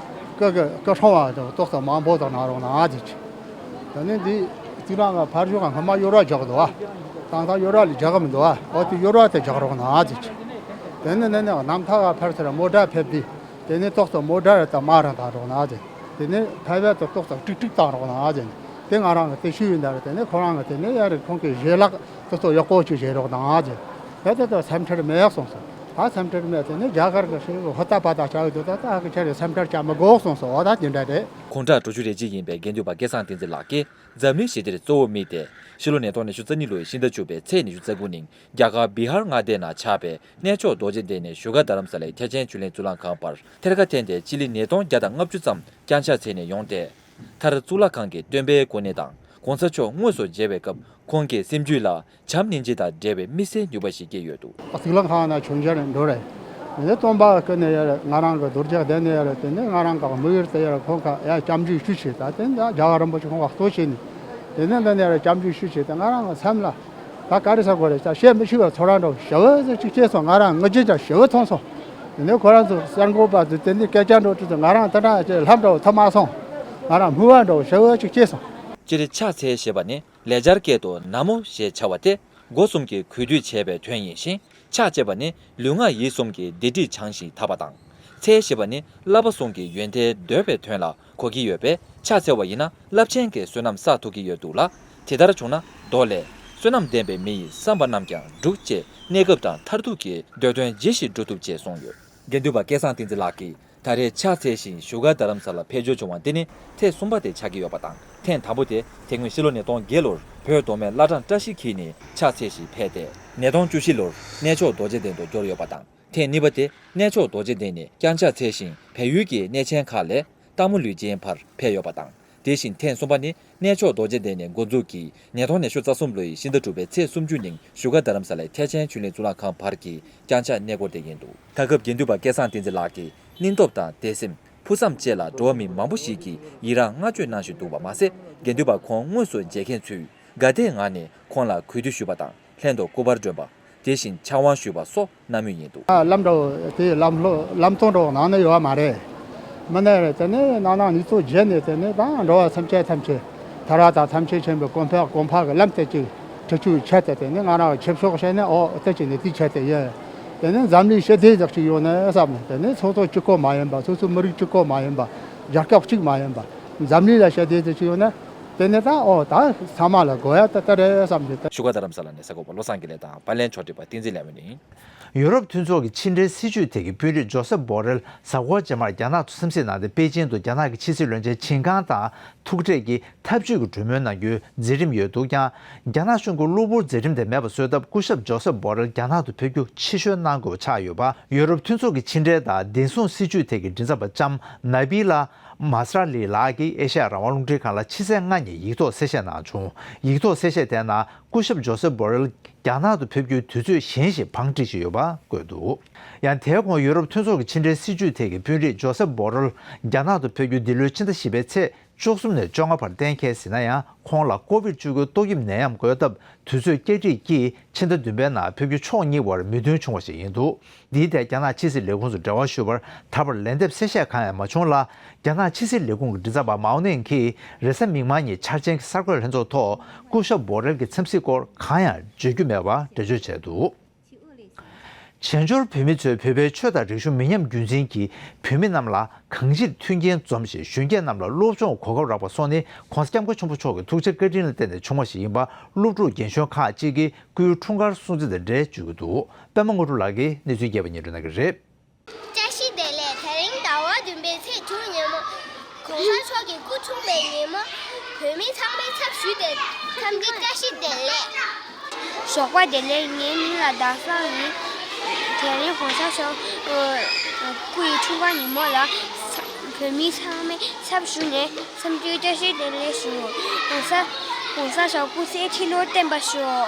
སྐུ་གི་སྐུ་སྲུང་བ་དང་ཏོག་ཙམ་མང་པོ་དང་གནང་རོགས་གནང་ཨ་ཅེ། ད་ནི་འདི་གཙུག་ལག་ཁང་ཕར་ཕྱོགས་ཁང་སྔ་མ་གཡོར་བ་རྒྱག་འདུག་ཨ། ད་ལྟ་གཡོར་བ་ལས་རྒྱག་གི་མི་འདུག་ཨ། འོ་དེ་གཡོར་བ་དེ་རྒྱག་རོགས་གནང་ཨ་ཅེ། དེ་ནི་ནི་ནི་གནམ་ཐང་ལ་ཕར་ཚུར་མོ་ཊ་ཕེབས་དུས། དེ་ནས་ཏོག་ཙམ་མོ་ཊ་དང་མ་རང་དང་རོགས་གནང་ཟེར། དེ་ནས་ཕལ་པ་དང་ཏོག་ཙམ་ཀྲིག་ཀྲིག་བཏང་རོགས་གནང་ཟེར། དེ་ང་རང་གི་དེ་ཤུ་ཡིན་ད་རེད། དེ་ནས་ཁོ་རང་གི་དེ་ནས་ཡ་རེད། ཁོང་གི་ཞལ་ལག་ཏོག་ཙམ་ཡག་པོ་ཅིག་བྱེད་རོགས་གནང་ཟེར། དེ་ད་ལྟ་སེམས་ཁྲལ་མེད་ཡག་སོང་སོང་། ད་སེམས་ཁྲལ་མེད། དེ་ནས་རྒྱ་གར་གི་ཧྲེ་ཧོ་ཏ་པ་ད་བྱ་ཡོད་དུ་ད་ད་ཧ་གི་ཆ་རེད། སེམས་ཁྲལ་བྱ་མི་དགོས་སོང་སོང་། འོ་ད་དེ་འདྲ་རེད། དགུང་གྲངས་དྲུག་ཅུ་རེ་གཅིག་ཡིན་པའི་དགེ་འདུན་པ་སྐལ་བཟང་བསྟན་འཛིན་ལགས་ཀྱིས་འཛམ་གླིང་ཞི་བདེར་གཙོ་བོ་དམིགས་ཏེ། ཕྱི་ལོ་ཉིས་སྟོང་ཉི་ཤུ་རྩ་གཉིས་ལོའི་ཕྱི་ཟླ་བཅུ་པའི་ཚེས་ཉི་ཤུ་རྩ་དགུ་ཉིན་རྒྱ་གར་བི་ཧར་མངའ་སྡེ་ན་ཆགས་པའི་གནས་མཆོག་རྡོ་རྗེ་གདན་ནས་བཞུགས་སྒར་རྡ་རམ་ས་ལའི་ཐེག་ཆེན་ཆོས་གླིང་གཙུག་ལག་ཁང་བར་ཐེར་ཀ་འཐེན་ཏེ་སྤྱི་ལེ་ཉིས་སྟོང་བརྒྱ་དང་ལྔ་བཅུ་ཙམ་བརྐྱངས་ཕྱག་འཚལ་ནས་ཡོང་སྟེ། མཐར་གཙུག་ལག་ཁང་གི་སྟོན་པའི་སྐུ་གནས་དང་གོང་ས་མཆོག་དངོས་སུ་མཇལ་བའི་སྐབས་ཁོང་གི་སེམས་རྒྱུད་ལ་བྱམས་སྙིང་རྗེ་དང་འབྲེལ་བའི་དམིགས་བསལ་ནུས་པ་ཞིག་སྐྱེས་ཡོད་འདུག། གཙུག་ལག་ཁང་ན་མཆོད་མཇལ་འགྲོ་རེད། དེ་ནས་སྟོན་པ་སྐུ་ནས་ཡར་ང་རང་གི་རྡོ་རྗེ་གདན་ནས་ཡར། དེ་ནས་ང་རང་གི་དམིགས་ཡུལ་དེ་ཡར་ཁོང་ག་ཡར་སྐྱབས་འཇུག་ཞུ་བྱས། ད་དེ་ནས་རྒྱལ་བ་རིན་པོ་ཆེ་ཁོང་ག་གཙོ་བྱས་ནས། དེ་ནས་འདི་ནས་ཡར་སྐྱབས་འཇུག་ཞུ་བྱས། ད་ང་རང་གི་སེམས་ལ་ད་ག་རེ་ཟེར་དགོས་རེད། ད་བཤད་མི་ཤེས་པའི་ཚོར་བ་འདྲ་བོ་ཞེ་པོ་ཅིག་སྐྱེས་སོང་། ང་རང་ངུ་རྒྱུ་ཅིག་ཞེ་པོ་མཐོང་སོང་། དེ་ནས་ཁོ་རང་ཚོ་གསར་འགོད་པ་ཚོས་དེ་འདྲའི་སྐད་ཆ་འདྲ་བོ་དྲིས་ཚེ་ང་རང་དེ་འདྲ་ཅིག་ལྷམ་འདྲ་བོ་ཐོབ་མ་སོང་། ང་རང་སྨུག་པ་འདྲ་བོ་ཞེ་པོ་ཅིག་སྐྱེས་སོང་། སྤྱིར་ཕྱག་འཚལ་ཞེས་པ་ནི་ལེགས་སྦྱར་སྐད་དུ་ན་མོ་ཞེས་བྱ་བ་སྟེ། སྒོ་གསུམ་གྱི་གུས་འདུད་བྱས་པའི་དོན་ཡིན་ཞིང་། ཕྱག་ཅེས་པ་ནི་ལུས་ངག་ཡིད་གསུམ་གྱི་སྡིག་སྒྲིབ་བྱང་ཞིང་དག་པ་དང་། འཚལ་ཞེས་པ་ནི་བསླབ་པ་གསུམ་གྱི་ཡོན་ཏན་འདོད་པའི་དོན་ལ་གོ་གི་ཡོད་པས། ཕྱག་འཚལ་བ་ཡིན་ན་རླབས་ཆེན་གྱི་བསོད་ནམས་བསགས་ཐུབ་ཀྱི་ཡོད་འདུག་ལ། དེ་ལྟར་བྱུང་ན་མདོ་ལས། བསོད་ནམས་ལྡན་པའི་མི་ཡི་བསམ་པ་རྣམས་ཀྱང་འགྲུབ་ཅེས། གནས་སྐབས་དང་མཐར་ཐུག་གི་འདོད་དོན་ཇི་ཞིག་འགྲུབ་ཐུབ་ཅེས་གསུངས་ཡོད། དགེ་འདུན་པ་སྐལ་བཟང་བསྟན་འཛིན་ལགས་ཀྱིས། ད་རེས་ཕྱག་འཚལ་ཞིང་བཞུགས་སྒར་རྡ་རམ་ས་ལ་ཕེབས་འབྱོར་བྱུང་བ་འདི་ནི་ཐེངས་གསུམ་པ་དེ་ཆགས་ཀྱི་ཡོད་པ་དང་། ཐེངས་དང་པོ་དེ་དེ་སྔོན་ཕྱི་ལོ་ཉིས་སྟོང་བརྒྱད་ལོར་བོད་མདོ་སྨད་བླ་བྲང་བཀྲ་ཤིས་འཁྱིལ་ནས་ཕྱག་འཚལ་ཞིང་ཕེབས་ཏེ། ཉིས་སྟོང་བཅུ་བཞི་ལོར་གནས་མཆོག་རྡོ་རྗེ་གདན་དུ་འབྱོར་ཡོད་པ་དང་། ཐེངས་གཉིས་པ་དེ་གནས་མཆོག་རྡོ་རྗེ་གདན་ནས་བརྐྱངས་ཕྱག་འཚལ་ཞིང་བལ་ཡུལ་གྱི་གནས་ཆེན་ཁག་ལས་སྟག་མོ་ལུས་སྦྱིན་བར་ཕེབས་ཡོད་པ་དང་། དེ་བཞིན་ཐེངས་གསུམ་པ་ནི་གནས་མཆོག་རྡོ་རྗེ་གདན་ནས་འགོ་འཛུགས་ཀྱིས་ཉིས་སྟོང་ཉི་ཤུ་རྩ་གསུམ་ལོའི་ཕྱི་ཟླ་དྲུག་པའི་ཚེས་སུམ་ཅུ་ཉིན་བཞུགས་སྒར་རྡ་རམ་ས་ལའི་ཐེག་ཆེན་ཆོས་གླིང་གཙུག་ལག་ཁང་བར་གྱི་བརྐྱངས་ཕྱག་གནས་སྐོར་དེ་ཡིན་འདུག། ད་སྐབས་དགེ་འདུན་པ་སྐལ་བཟང་བསྟན་འཛིན་ལགས་ཀྱིས་སྙིང་སྟོབས་དང་དད་སེམས། ཕུགས་བསམ་བཅས་ལ་འགྲོ་བ་མི་མང་པོ་ཞིག་གིས་ཡི་རངས་བསྔགས་བརྗོད་གནང་བཞིན་འདུག་པ་མ་ཟད། དགེ་འདུན་པ་ཁོང་དངོས་སུ་མཇལ་མཁན་ཚོས་དགའ་དད་ངང་ནས་ཁོང་ལ་གུས་འདུད་ཞུས་པ་དང་ལྷན་དུ་སྐུ་པར་སྒྲོན་པ། དེ་བཞིན་ཕྱག་དབང་ཞུས་པ་སོགས་གནང་མུས་ཡིན་འདུག། ལམ་འགྲོ་དེ་ལམ་ལྷོ་ལམ་སྟོན་འགྲོ་ནང་ན་ཡོད་མ་རེད། མི་ནས་དེ་ནས་ནང་ནང་ཉིས་ཚོ་བརྒྱད་ནས་དེ་ནས་ད་འགྲོ་བ་སེམས་ཅན་ཐམས་ཅད་ཐར་བ་དང་ཐམས་ཅད་མཁྱེན་པའི་གོ་འཕང་གོ་འཕང་གི་ལམ་དེ་ཅིག་ཁྲིད་རྒྱུའི་ཆེད་དུ། དེ་ནས་ང་རང་ཆིབས་ཞབས་བྱས་ནས། ཨོ་དེ་ཅིག་ནས་དེའི་ཆེད་དུ་ཡིན། དེ་ནས་འཛམ་གླིང་ཞི་བདེ་ཟིག་ཅིག་ཡོང་ན་བསམ་ནས། དེ་ནས་སོ་སོ་གཅིག་པོ་མ་ཡིན་པ། སོ་སོ་མི་རིགས་གཅིག་པོ་མ་ཡིན་པ། རྒྱལ་ཁབ་གཅིག་མ་ཡིན་པ། འཛམ་གླིང་ལ་ཞི་བདེ་ཟིག་ཅིག་ཡོང་ན། དེ་ནས་ད་ཨོ་ད་ཚང་མ་ལ་དགོས་ཡ་ད་ལྟ་རེད་བསམ་གྱི། ད་བཞུགས་སྒར་རྡ་རམ་ས་ལ་ནས་གསར་འགོད་པ་བློ་བཟང་དགེ་ལེགས་དང་། པར་ལེན་ཕྱོགས་སྒྲིག་པ་བསྟན་འཛིན་ལས་མོ་ཡིན། ཡུ་རོབ་མཐུན་ཚོགས་ཀྱི་ཕྱི་འབྲེལ་སྲིད་བྱུས་ཐད་ཀྱི་དཔོན་རིགས་ཇོ་སེབ་བྷོ་རེལ་གཟའ་འཁོར་རྗེས་མར་རྒྱ་ནག་ཏུ་འཚམས་གཟིགས་གནང་སྟེ། པེ་ཅིང་དུ་རྒྱ་ནག་གི་ཕྱི་སྲིད་བློན་ཆེན་ཆིན་ཀང་དང་ཐུག་འཕྲད་ཀྱིས་འཐབ་ཇུས་ཀྱི་གྲོས་མོལ་གནང་རྒྱུའི་མཛད་རིམ་ཡོད་འདུག་ཀྱང་། རྒྱ་ནག་གཞུང་གིས་གློ་བུར་མཛད་རིམ་དེ་མེད་པ་བཟོ་ཐབས་སྐུ་ཞབས་ཇོ་སེབ་བྷོ་རེལ་རྒྱ་ནག་ཏུ་ཕེབས་རྒྱུ་ཕྱིར་བཤོལ་གནང་དགོས་པ་ཆགས་ཡོད་པ། ཡུ་རོབ་མཐུན་ཚོགས་ཀྱི་ཕྱི་འབྲེལ་དང་བདེ་སྲུང་སྲིད་བྱུས་ཐད་ཀྱི་མགྲིན་ཚབ་པ་ལྕམ་ན་བི་ལ་མཱ་སི་ར་ལི་ལགས་ཀྱིས་ཨེ་ཤ་ཡ་རང་དབང་རླུང་འཕྲིན་ཁང་ལ་ཕྱི་ཚེས་ལྔ་ཉིན་ཡིག་ཐོག་གསལ་བཤད་གནང་བྱུང་། ཡིག་ཐོག་གསལ་བཤད་དེའི་ནང་། སྐུ་ཞབས་ཇོ་སེབ་བྷོ་རེལ་རྒྱ་ནག་ཏུ་ཕེབས་རྒྱུའི་དུས་ཚོད་གཞན་ཞིག་བང་བསྒྲིགས་བཞིན་ཡོད་པ་བཀོད་འདུག། ཡང་དེའི་གོང་ཡུ་རོབ་མཐུན་ཚོགས་ཀྱི་ཕྱི་འབྲེལ་སྲིད་བྱུས་ཐད་ཀྱི་དཔོན་རིགས་ཇོ་སེབ་བྷོ་རེལ་རྒྱ་ནག་ཏུ་ཕེབས་རྒྱུ་འདི་ལོའི་ཕྱི་ཟླ་བཞི་པའི་ཚེས་བཅུ་གསུམ་ནས་བཅོ་ལྔ་བར་གཏན་འཁེལ་ཟིན་ན་ཡང་། ཁོང་ལ་ཀོ་བིད་བཅུ་དགུ་ཏོག་དབྱིབས་ནད་ཡམས་འགོས་སྟབས། དུས་ཚོད་བསྐྱར་སྒྲིག་གིས་ཕྱི་ཟླ་བདུན་པའི་ནང་ཕེབས་རྒྱུ་ཕྱོགས་གཉིས་བར་མོས་མཐུན་བྱུང་བ་ཞིག་ཡིན་འདུག། འདིའི་ཐད་རྒྱ་ནག་ཕྱི་སྲིད་ལས་ཁུངས་སུ་འབྲེལ་བ་ཞུ་བར་ད་བར་ལན་འདེབས་གསལ་བཤད་གང་ཡང་མ་བྱུང་ལ། རྒྱ་ནག་ཕྱི་སྲིད་ལས་ཁུངས་ཀྱི་མགྲིན་ཚབ་པ་མའོ་ནེང་གིས་རེས་གཟའ་མིག་དམར་ཉིན་འཆར་ཅན་གྱི་གསར་འགོད་ལྷན་ཚོགས་ཐོག་སྐུ་ཞབས་བྷོ་རེལ་གྱི་འཚམས་གཟིགས་སྐོར་གང་ཡང་བརྗོད་རྒྱུ་མེད་པ་འགྲེལ་བརྗོད་བྱས་འདུག། བྱང་ཕྱོགས་བོད་མི་ཚོས་བོད་པའི་ཆོས་དང་རིག་གཞུང་མི་ཉམས་རྒྱུན་འཛིན་གྱིས་བོད་མི་རྣམས་ལ་གང་ཅིར་མཐུན་རྐྱེན་འཛོམས་ཤིང་། གཞོན་སྐྱེས་རྣམས་ལ་སློབ་སྦྱོང་གོ་སྐབས་རག་པ་སོགས་ནི་༸གོང་ས་༸སྐྱབས་མགོན་ཆེན་པོ་མཆོག་གི་ཐུགས་རྗེ་བཀའ་དྲིན་ལ་བརྟེན་ནས་བྱུང་བ་ཞིག་ཡིན་པ་སློབ་ཕྲུག་རྒན་གཞོན་ཁག་ཅིག་གིས་སྐུའི་འཁྲུངས་སྐར་སྲུང་བརྩི་དང་འབྲེལ་བརྗོད་ཀྱི་འདུག། པད་མ་དངོས་གྲུབ་ལགས་ཀྱིས་གནས་ཚུལ་རྒྱས་པ་སྙན་སྒྲོན་གནང་གི་རེད། བཀྲ་ཤིས་བདེ་ལེགས། དེ་རིང་ཟླ་བ་བདུན་པའི་ཚེས་དྲུག་ཉིན་མོ། ༸གོང་ས་མཆོག་གི་སྐུ་འཁྲུངས་པའི་ཉིན་མོ། བོད་མི་ཚང་མའི་ཚབ་ཞུས་ཏེ་འཚམས་འདྲི་བཀྲ་ཤིས་བདེ་ལེགས། ཞོགས་པ་བདེ་ལེགས། ངའི་མིང་ལ་ཟླ་བཟང་ཡིན། དེ་རིང་༸གོང་ས་མཆོག་སྐུ་ཡི་འཁྲུངས་སྐར་ཉིན་མོ་ལ་བོད་མི་ཚང་མའི་ཚབ་ཞུས་ནས་འཚམས་འདྲི་བཀྲ་ཤིས་བདེ་ལེགས་ཞུ། ༸གོང་ས་༸གོང་ས་མཆོག་སྐུ་ཚེ་ཁྲི་ལོར་བརྟན་པར་ཤོག།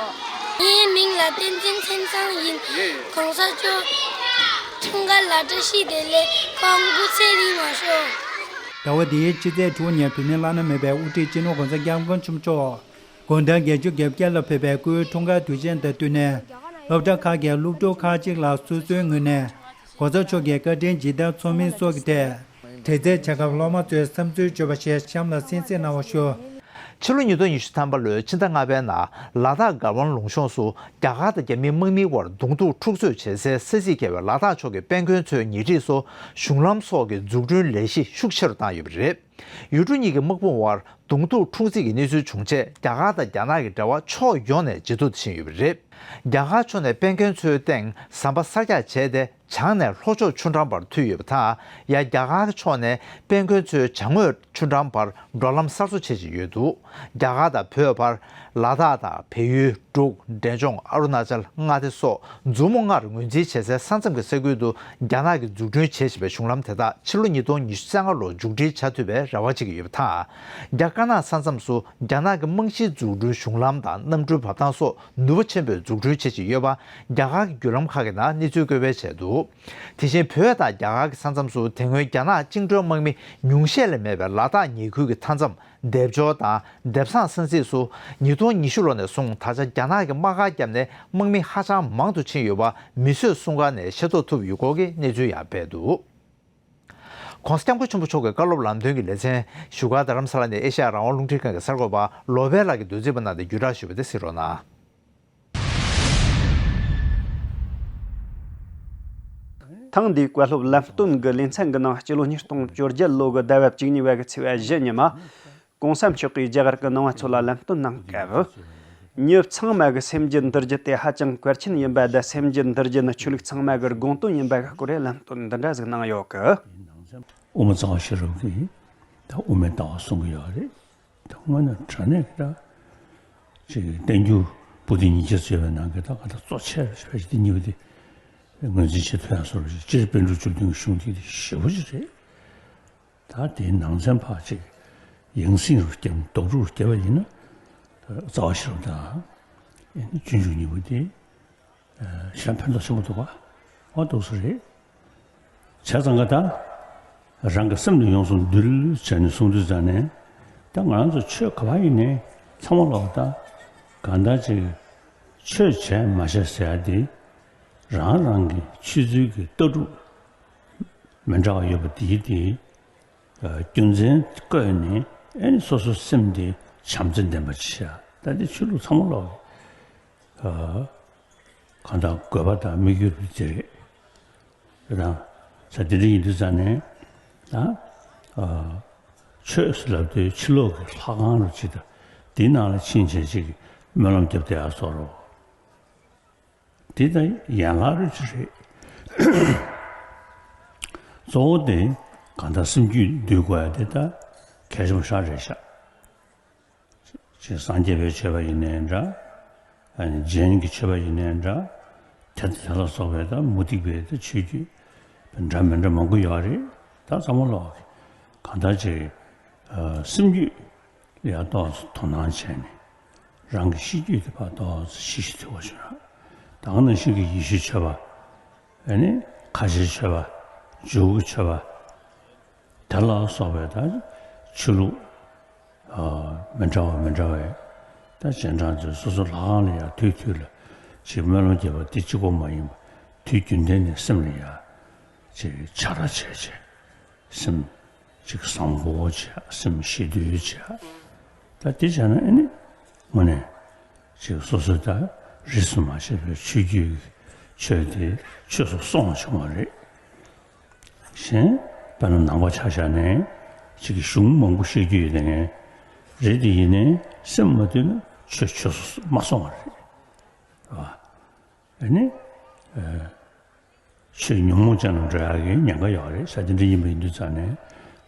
ངའི་མིང་ལ་བསྟན་འཛིན་མཚན་བཟང་ཡིན། ༸གོང་ས་མཆོག་འཁྲུངས་སྐར་ལ་བཀྲ་ཤིས་བདེ་ལེགས། ཁོང་སྐུ་ཚེ་རིང་བར་ཤོག། ཟླ་བ་འདིའི་ཕྱི་ཚེས་དྲུག་ཉིན་བོད་མིའི་བླ་ན་མེད་པའི་དབུ་ཁྲིད་སྤྱི་ནོར་༸གོང་ས་༸སྐྱབས་མགོན་ཆེན་པོ་མཆོག་དགུང་གྲངས་བརྒྱད་ཅུ་གྱ་བརྒྱད་ལ་ཕེབས་པའི་སྐུའི་འཁྲུངས་སྐར་དུས་ཆེན་དང་བསྟུན་ནས། སློབ་གྲྭ་ཁག་གི་སློབ་ཕྲུག་ཁག་ཅིག་ལ་སོ་སོའི་ངོས་ནས་༸གོང་ས་མཆོག་གི་བཀའ་དྲིན་ཇི་ལྟར་ཚོར་མིན་སོགས་ཀྱི་ཐད། དྲི་རྩད་བྱེད་སྐབས་སློབ་མ་ཚོས་བསམ་ཚུལ་བརྗོད་པ་ཞིག་གཤམ་ལ་གསན་གཟིགས་གནང་བ་ཞུ། ཕྱི་ལོ་ཉིས་སྟོང་ཉི་ཤུ་ཐམ་པ་ལོའི་ཕྱི་ཟླ་ལྔ་པའི་ནང་ལ་དྭགས་མགར་ཝང་ལུང་གཤོང་སུ་རྒྱ་གར་དང་རྒྱ་མིའི་དམག་མིའི་དབར་གདོང་ཐུག་འཁྲུག་རྩོད་བྱེད་སའི་ས་ཚིགས་བརྒལ་བའི་ལ་དྭགས་ཕྱོགས་ཀྱི་དཔལ་མགོན་མཚོའི་ཉེ་འཁྲིས་སུ་གཞུང་ལམ་སོགས་ཀྱི་འཛུགས་སྐྲུན་ལས་གཞི་ཤུགས་ཆེ་རུ་བཏང་ཡོད་པ་རེད། ཡུལ་གྲུ་གཉིས་ཀྱི་དམག་དཔུང་དབར་གདོང་ཐུག་འཁྲུག་རྩོད་ཀྱི་གནས་ཚུལ་བྱུང་རྗེས་རྒྱ་གར་དང་རྒྱ་ནག་གི་འབྲེལ་བ་ཕྱོགས་ཡོངས་ནས་ཇེ་སྡུག་ཏུ་ཕྱིན་ཡོད་པ་རེད། རྒྱ་གར་ཕྱོགས་ནས་དཔལ་མགོན་མཚོའི་སྟེང་ཟམ་པ་གསར་རྒྱག་བྱས་ཏེ། བྱང་ནས་ལྷོ་ཕྱོགས་ཆུ་འགྲམ་བར་མཐུད་ཡོད་པ་དང་། ཡང་རྒྱ་གར་ཕྱོགས་ནས་དཔལ་མགོན་མཚོའི་བྱང་ངོས་ཆུ་འགྲམ་བར་འགྲོ་ལམ་གསར་བཟོ་བྱེད་བཞིན་ཡོད་འདུག་རྒྱ་གར་དང་བོད་བར་ལ་དྭགས་དང་བལ་ཡུལ། འབྲུག་འབྲས་ལྗོངས། ཨ་རུ་ན་ཅལ། མངའ་སྡེ་སོགས་མཛུབ་མོ་ལྔར་ངོས་འཛིན་བྱེད་སའི་ས་མཚམས་ཀྱི་ས་ཁུལ་དུ་རྒྱ་ནག་གིས་འཛུགས་སྐྲུན་བྱེད་བཞིན་པའི་གཞུང་ལམ་དེ་དག་ཕྱི་ལོ་ཉིས་སྟོང་ཉི་ཤུ་རྩ་ལྔ་ལོར་མཇུག་སྒྲིལ་བྱ་ཐུབ་པའི་རེ་བ་བྱེད་ཀྱི་ཡོད་པ་དང་། རྒྱ་དཀར་ནག་ས་མཚམས་སུ་རྒྱ་ནག་གི་རྨང་གཞིའི་འཛུགས་སྐྲུན་གཞུང་ལམ་དང་གནམ་གྲུའི་བབས་ཐང་སོགས་ནུས་པ་ཆེན་པོས་འཛུགས་སྐྲུན་བྱེད་བཞིན་ཡོད་པ་རྒྱ་གར་གྱི་བརྒྱུད་ལམ་ཁག་གི་ནང་གནས་ཚུལ་བཀོད་སྤེལ་བྱས་འདུག་དེ་བཞིན་བོད་དང་རྒྱ་གར་གྱི་ས་མཚམས་སུ་དེ་སྔོན་རྒྱ་ནག་བཅིངས་འགྲོལ་དམག་མི་ཉུང་ཤས་ལས་མེད་པའི་ལ་དྭགས་ཉེ་ཁུལ་གྱི་མཐའ་མཚམས་སྡེབ་སྦྱོར་དང་སྡེབ་གསང་ས་ཚིགས་སུ་ཉིས་སྟོང་ཉི་ཤུ་ལོ་ནས་བཟུང་ད་ཆ་རྒྱ་ནག་གིས་དམག་སྒར་བརྒྱབ་ནས་དམག་མི་ཧ་ཅང་མང་དུ་ཕྱིན་ཡོད་པ་མི་གསོད་སྲུང་སྐར་ནས་ཤེས་རྟོགས་ཐུབ་ཡོད་སྐོར་གྱི་གནས་ཚུལ་ཡང་སྤེལ་འདུག ྋགོང་ས་ྋསྐྱབས་མགོན་ཆེན་པོ་མཆོག་གི་བཀའ་སློབ་ལམ་སྟོན་གྱི་ལེ་ཚན་བཞུགས་སྒར་རྡ་རམ་ས་ལ་ནས་ཨེ་ཤ་ཡ་རང་དབང་རླུང་འཕྲིན་ཁང་གི་གསར་འགོད་པ་བློ་བྷེ་ལགས་ཀྱིས་འདོན་རྩིས་པ་རྣམས་དང་བརྒྱུད་བསྒྲགས་ཞུས་པ་དེ་གཟིགས་རོགས་གནང་། ཐེངས་འདིའི་བཀའ་སློབ་ལམ་སྟོན་གྱི་ལེ་ཚན་གྱི་ནང་སྤྱི་ལོ་ཉིས་སྟོང་བཅོ་བརྒྱད་ལོ་གི་ཟླ་བ་བཅུ་གཉིས་པ་གི་ཚེས་པ་བཞི་ཉིན་མ། ྋགོང་ས་མཆོག་གིས་རྒྱ་གར་གྱི་ནང་པ་ཚོ་ལ་ལམ་སྟོན་གནང་སྐབས། མྱི་ཚང་མ་གིས་སེམས་རྒྱུད་འདུལ་རྒྱུ་དེ་ཧ་ཅང་གལ་ཆེན་ཡིན་པ་དང་། སེམས་རྒྱུད་འདུལ་རྒྱུ་ནི་ཆོས་ལུགས་ཚང་མ་གི་དགོངས་དོན་ཡིན་པ་གི་སྐོར་ལ་ལམ་སྟོན་འདི་འདྲ་ཟིག་གནང་ཡོད་གི། དབུ་མ་རྩ་བ་ཤེས་རབ་ཀྱིས་ད་དབུ་མའི་ལྟ་བ་གསུང་གི་ཡོད་རེད། ད་དངོས་གནས་དྲང་གནས་ཀྱི་ད་ཅིག་བསྟན་འགྱུར་པོ་ཏི་ཉིས་བརྒྱ་ཟེར་བའི་ནང་གི་ད་ག་ད་གཙོ་ཆེ་ཕལ་ཆེར་དེ་གཉིས་པོ་དེ་ངོས་འཛིན་བྱེད་ཐུབ་ཡ་བཟོ་འདྲ་ཞིག་སྤྱིར་པཎ་གྲུབ་བཅུ་བདུན་གྱི་གཞུང་དེ་དེ་ཞེ་པོ་ཅིག་རེད། ད་དེའི་ནང་ཚན་ཕར་ཅིག་ཡང་སྲིད་རུ་བརྒྱབ་རྡོག་རུ་བརྒྱབ་པ་ཡིན་ན། ད་རྩ་བ་ཤེས་རབ་དང་སྤྱོད་འཇུག་གཉིས་པོ་དེ་ཞེ་དྲག་ཕན་ཐོགས་ཆེན་པོ་འདུག་ག་ཨོ་འདུག་སེ་རེད། བྱས་ཙང་ག་ད་རང་གི་སེམས་དེ་ཡོངས་སུ་འདུལ་བྱས་ནས་གསུང་དུས་ཙང་ནས། ད་ང་རང་ཚོ་ཆོས་ག་པར་ཡིན་ནའི་ཚང་མ་ལོག་ད་གང་ལྟར་ཅིག་ཆོས་བྱས་མ་བྱས་ཟེར་ཡ་དེ་རང་རང་གི་ཆོས་ཚུལ་གྱི་ལྟ་གྲུབ་མི་འདྲ་བ་ཡོད་པ་དེའི་དེ་རྒྱུ་མཚན་བཀོད་ནས། ཨེ་ནི་སོ་སོའི་སེམས་དེ་བྱམས་བརྩེ་ལྡན་པ་བྱེད་ཡ། ད་དེ་ཆོས་ལུགས་ཚང་མ་ལོག་གང་ལྟར་དགོས་པ་དང་དམིགས་ཡུལ་དེ་རེད། དེ་དང་ས་དེ་འདྲ་ཡིན་དུས་ཙང་ནས་ད་ཆོས་ཟེར་ལབ་དུས་ཕྱི་ལོགས་ཀྱི་ལྷ་ཁང་རུ་ཅིག་དང་དེའི་ནང་ལ་ཕྱིན་བྱས་ཅིག་སྨོན་ལམ་བརྒྱབ་བསྡད་ཡ་བཟོ་འདྲ། དེ་ད་ཡན་ལག་རུ་ཅིག་རེད། གཙོ་བོ་དེ་གང་ལྟར་སེམས་རྒྱུད་འདུལ་དགོས་ཡ་དེ་ད་གལ་ཆེན་པོ་ཞེ་དྲག་རེད་ཤག་ཅིག་སངས་རྒྱས་པའི་ཆོས་པ་ཡིན་ནའི་འདྲ། ཨ་ནི་རྗེན་གྱི་ཆོས་པ་ཡིན་ནའི་འདྲ། དེ་དེ་ལ་སོགས་པའི་ད་མུ་སྟེགས་པའི་ད་ཆོས་བརྒྱུད་འདྲ་མི་འདྲ་མང་པོ་ཡོད་རེད། ད་ཚང་མ་ལོག་གང་ལྟར་ཅིག་སེམས་རྒྱུད་ལ་ཡ་ཏོག་ཙམ་དོ་སྣང་བྱས་ནས། རང་གི་གཤིས་རྒྱུད་དེ་ཕར་ཏོག་ཙམ་ཞི་ཞིང་དུལ་བ་བྱུང་ན། ད་ག་ནང་བཞིན་གྱི་ཡེ་ཤུའི་ཆོས་པ། ཨ་ནི་ཁ་ཆེའི་ཆོས་པ། ཇུའུ་གི་ཆོས་པ། དེ་ལ་སོགས་པའི་ད་ཆོས་ལུགས་མི་འདྲ་བ་མི་འདྲ་བའི་ད་རྗེས་འབྲང་ཚོས་སོ་སོ་ལྷ་ཁང་ལ་ཡང་དུས་དུས་ལ་ཅིག་སྨོན་ལམ་བརྒྱབ་པ་དེ་གཅིག་པོ་མ་ཡིན་པར་དུས་རྒྱུན་ལྡན་ནས་སེམས་ལ་ཡང་ཅིག་ཕྱག་ར་བྱས་བྱས་སེམས་ཅིག་བཟང་པོ་བྱས། སེམས་ཞི་དུལ་བྱས། ད་དེ་བྱས་ན་ཨ་ནི་དངོས་གནས་ཅིག་སོ་སོ་ད་རིས་སུ་མ་ཆད་པའི་ཆོས་བརྒྱུད་ཀྱི་ཆོས་དེ་ཆོས་སུ་སོང་བ་བྱུང་བ་རེད། གཞན་དཔེར་ན་ནང་པ་ཆ་བཞག་ནས་ཅིག་གི་གཞུང་མང་པོ་བཤད་རྒྱུ་ཡོད་དེ་ངས་རེད་དེ་ཡིན་ནའི་སེམས་མ་དུལ་ན་ཆོས་ཆོས་སུ་མ་སོང་བ་རེད། ཨ་ནི་ཆོས་ཉོན་མོངས་ཅན་ལ་འགྲོ་ཡག་གི་ཉེན་ཁ་ཡོད་རེད། ས་དེ་འདྲ་ཡིན་པ་ཡིན་དུས་ཙང་ནས་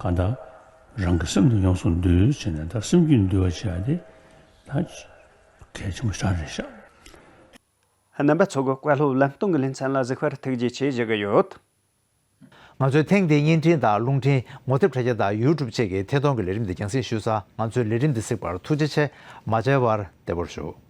གང་ལྟར་རང་གི་སེམས་དེ་ཡོངས་སུ་འདུལ་བྱས་ནས་ད་སེམས་རྒྱུད་འདུལ་བ་བྱེད་ཡག་དེ་ད་གལ་ཆེན་པོ་ཞེ་དྲག་རེད་ཤག་རྣམ་པ་ཚོ་གི་བཀའ་སློབ་ལམ་སྟོན་གྱི་ལེ་ཚན་ལ་གཟིགས་པར་ཐུགས་རྗེ་ཆེ་ཞུ་གི་ཡོད། ང་ཚོའི་ཐེངས་འདིའི་བརྙན་འཕྲིན་དང་རླུང་འཕྲིན་ངོ་དེབ་དྲ་རྒྱ་དང་ཡུ་ཊུབ་བཅས་ཀྱི་ཐད་གཏོང་གི་ལས་རིམ་འདི་རྒྱང་སྲིང་ཞུས་ཚར། ང་ཚོའི་ལས་རིམ་འདི་གཟིགས་པར་ཐུགས་རྗེ་ཆེ། མ་མཇལ་བར་བདེ་པོར་བཞུགས།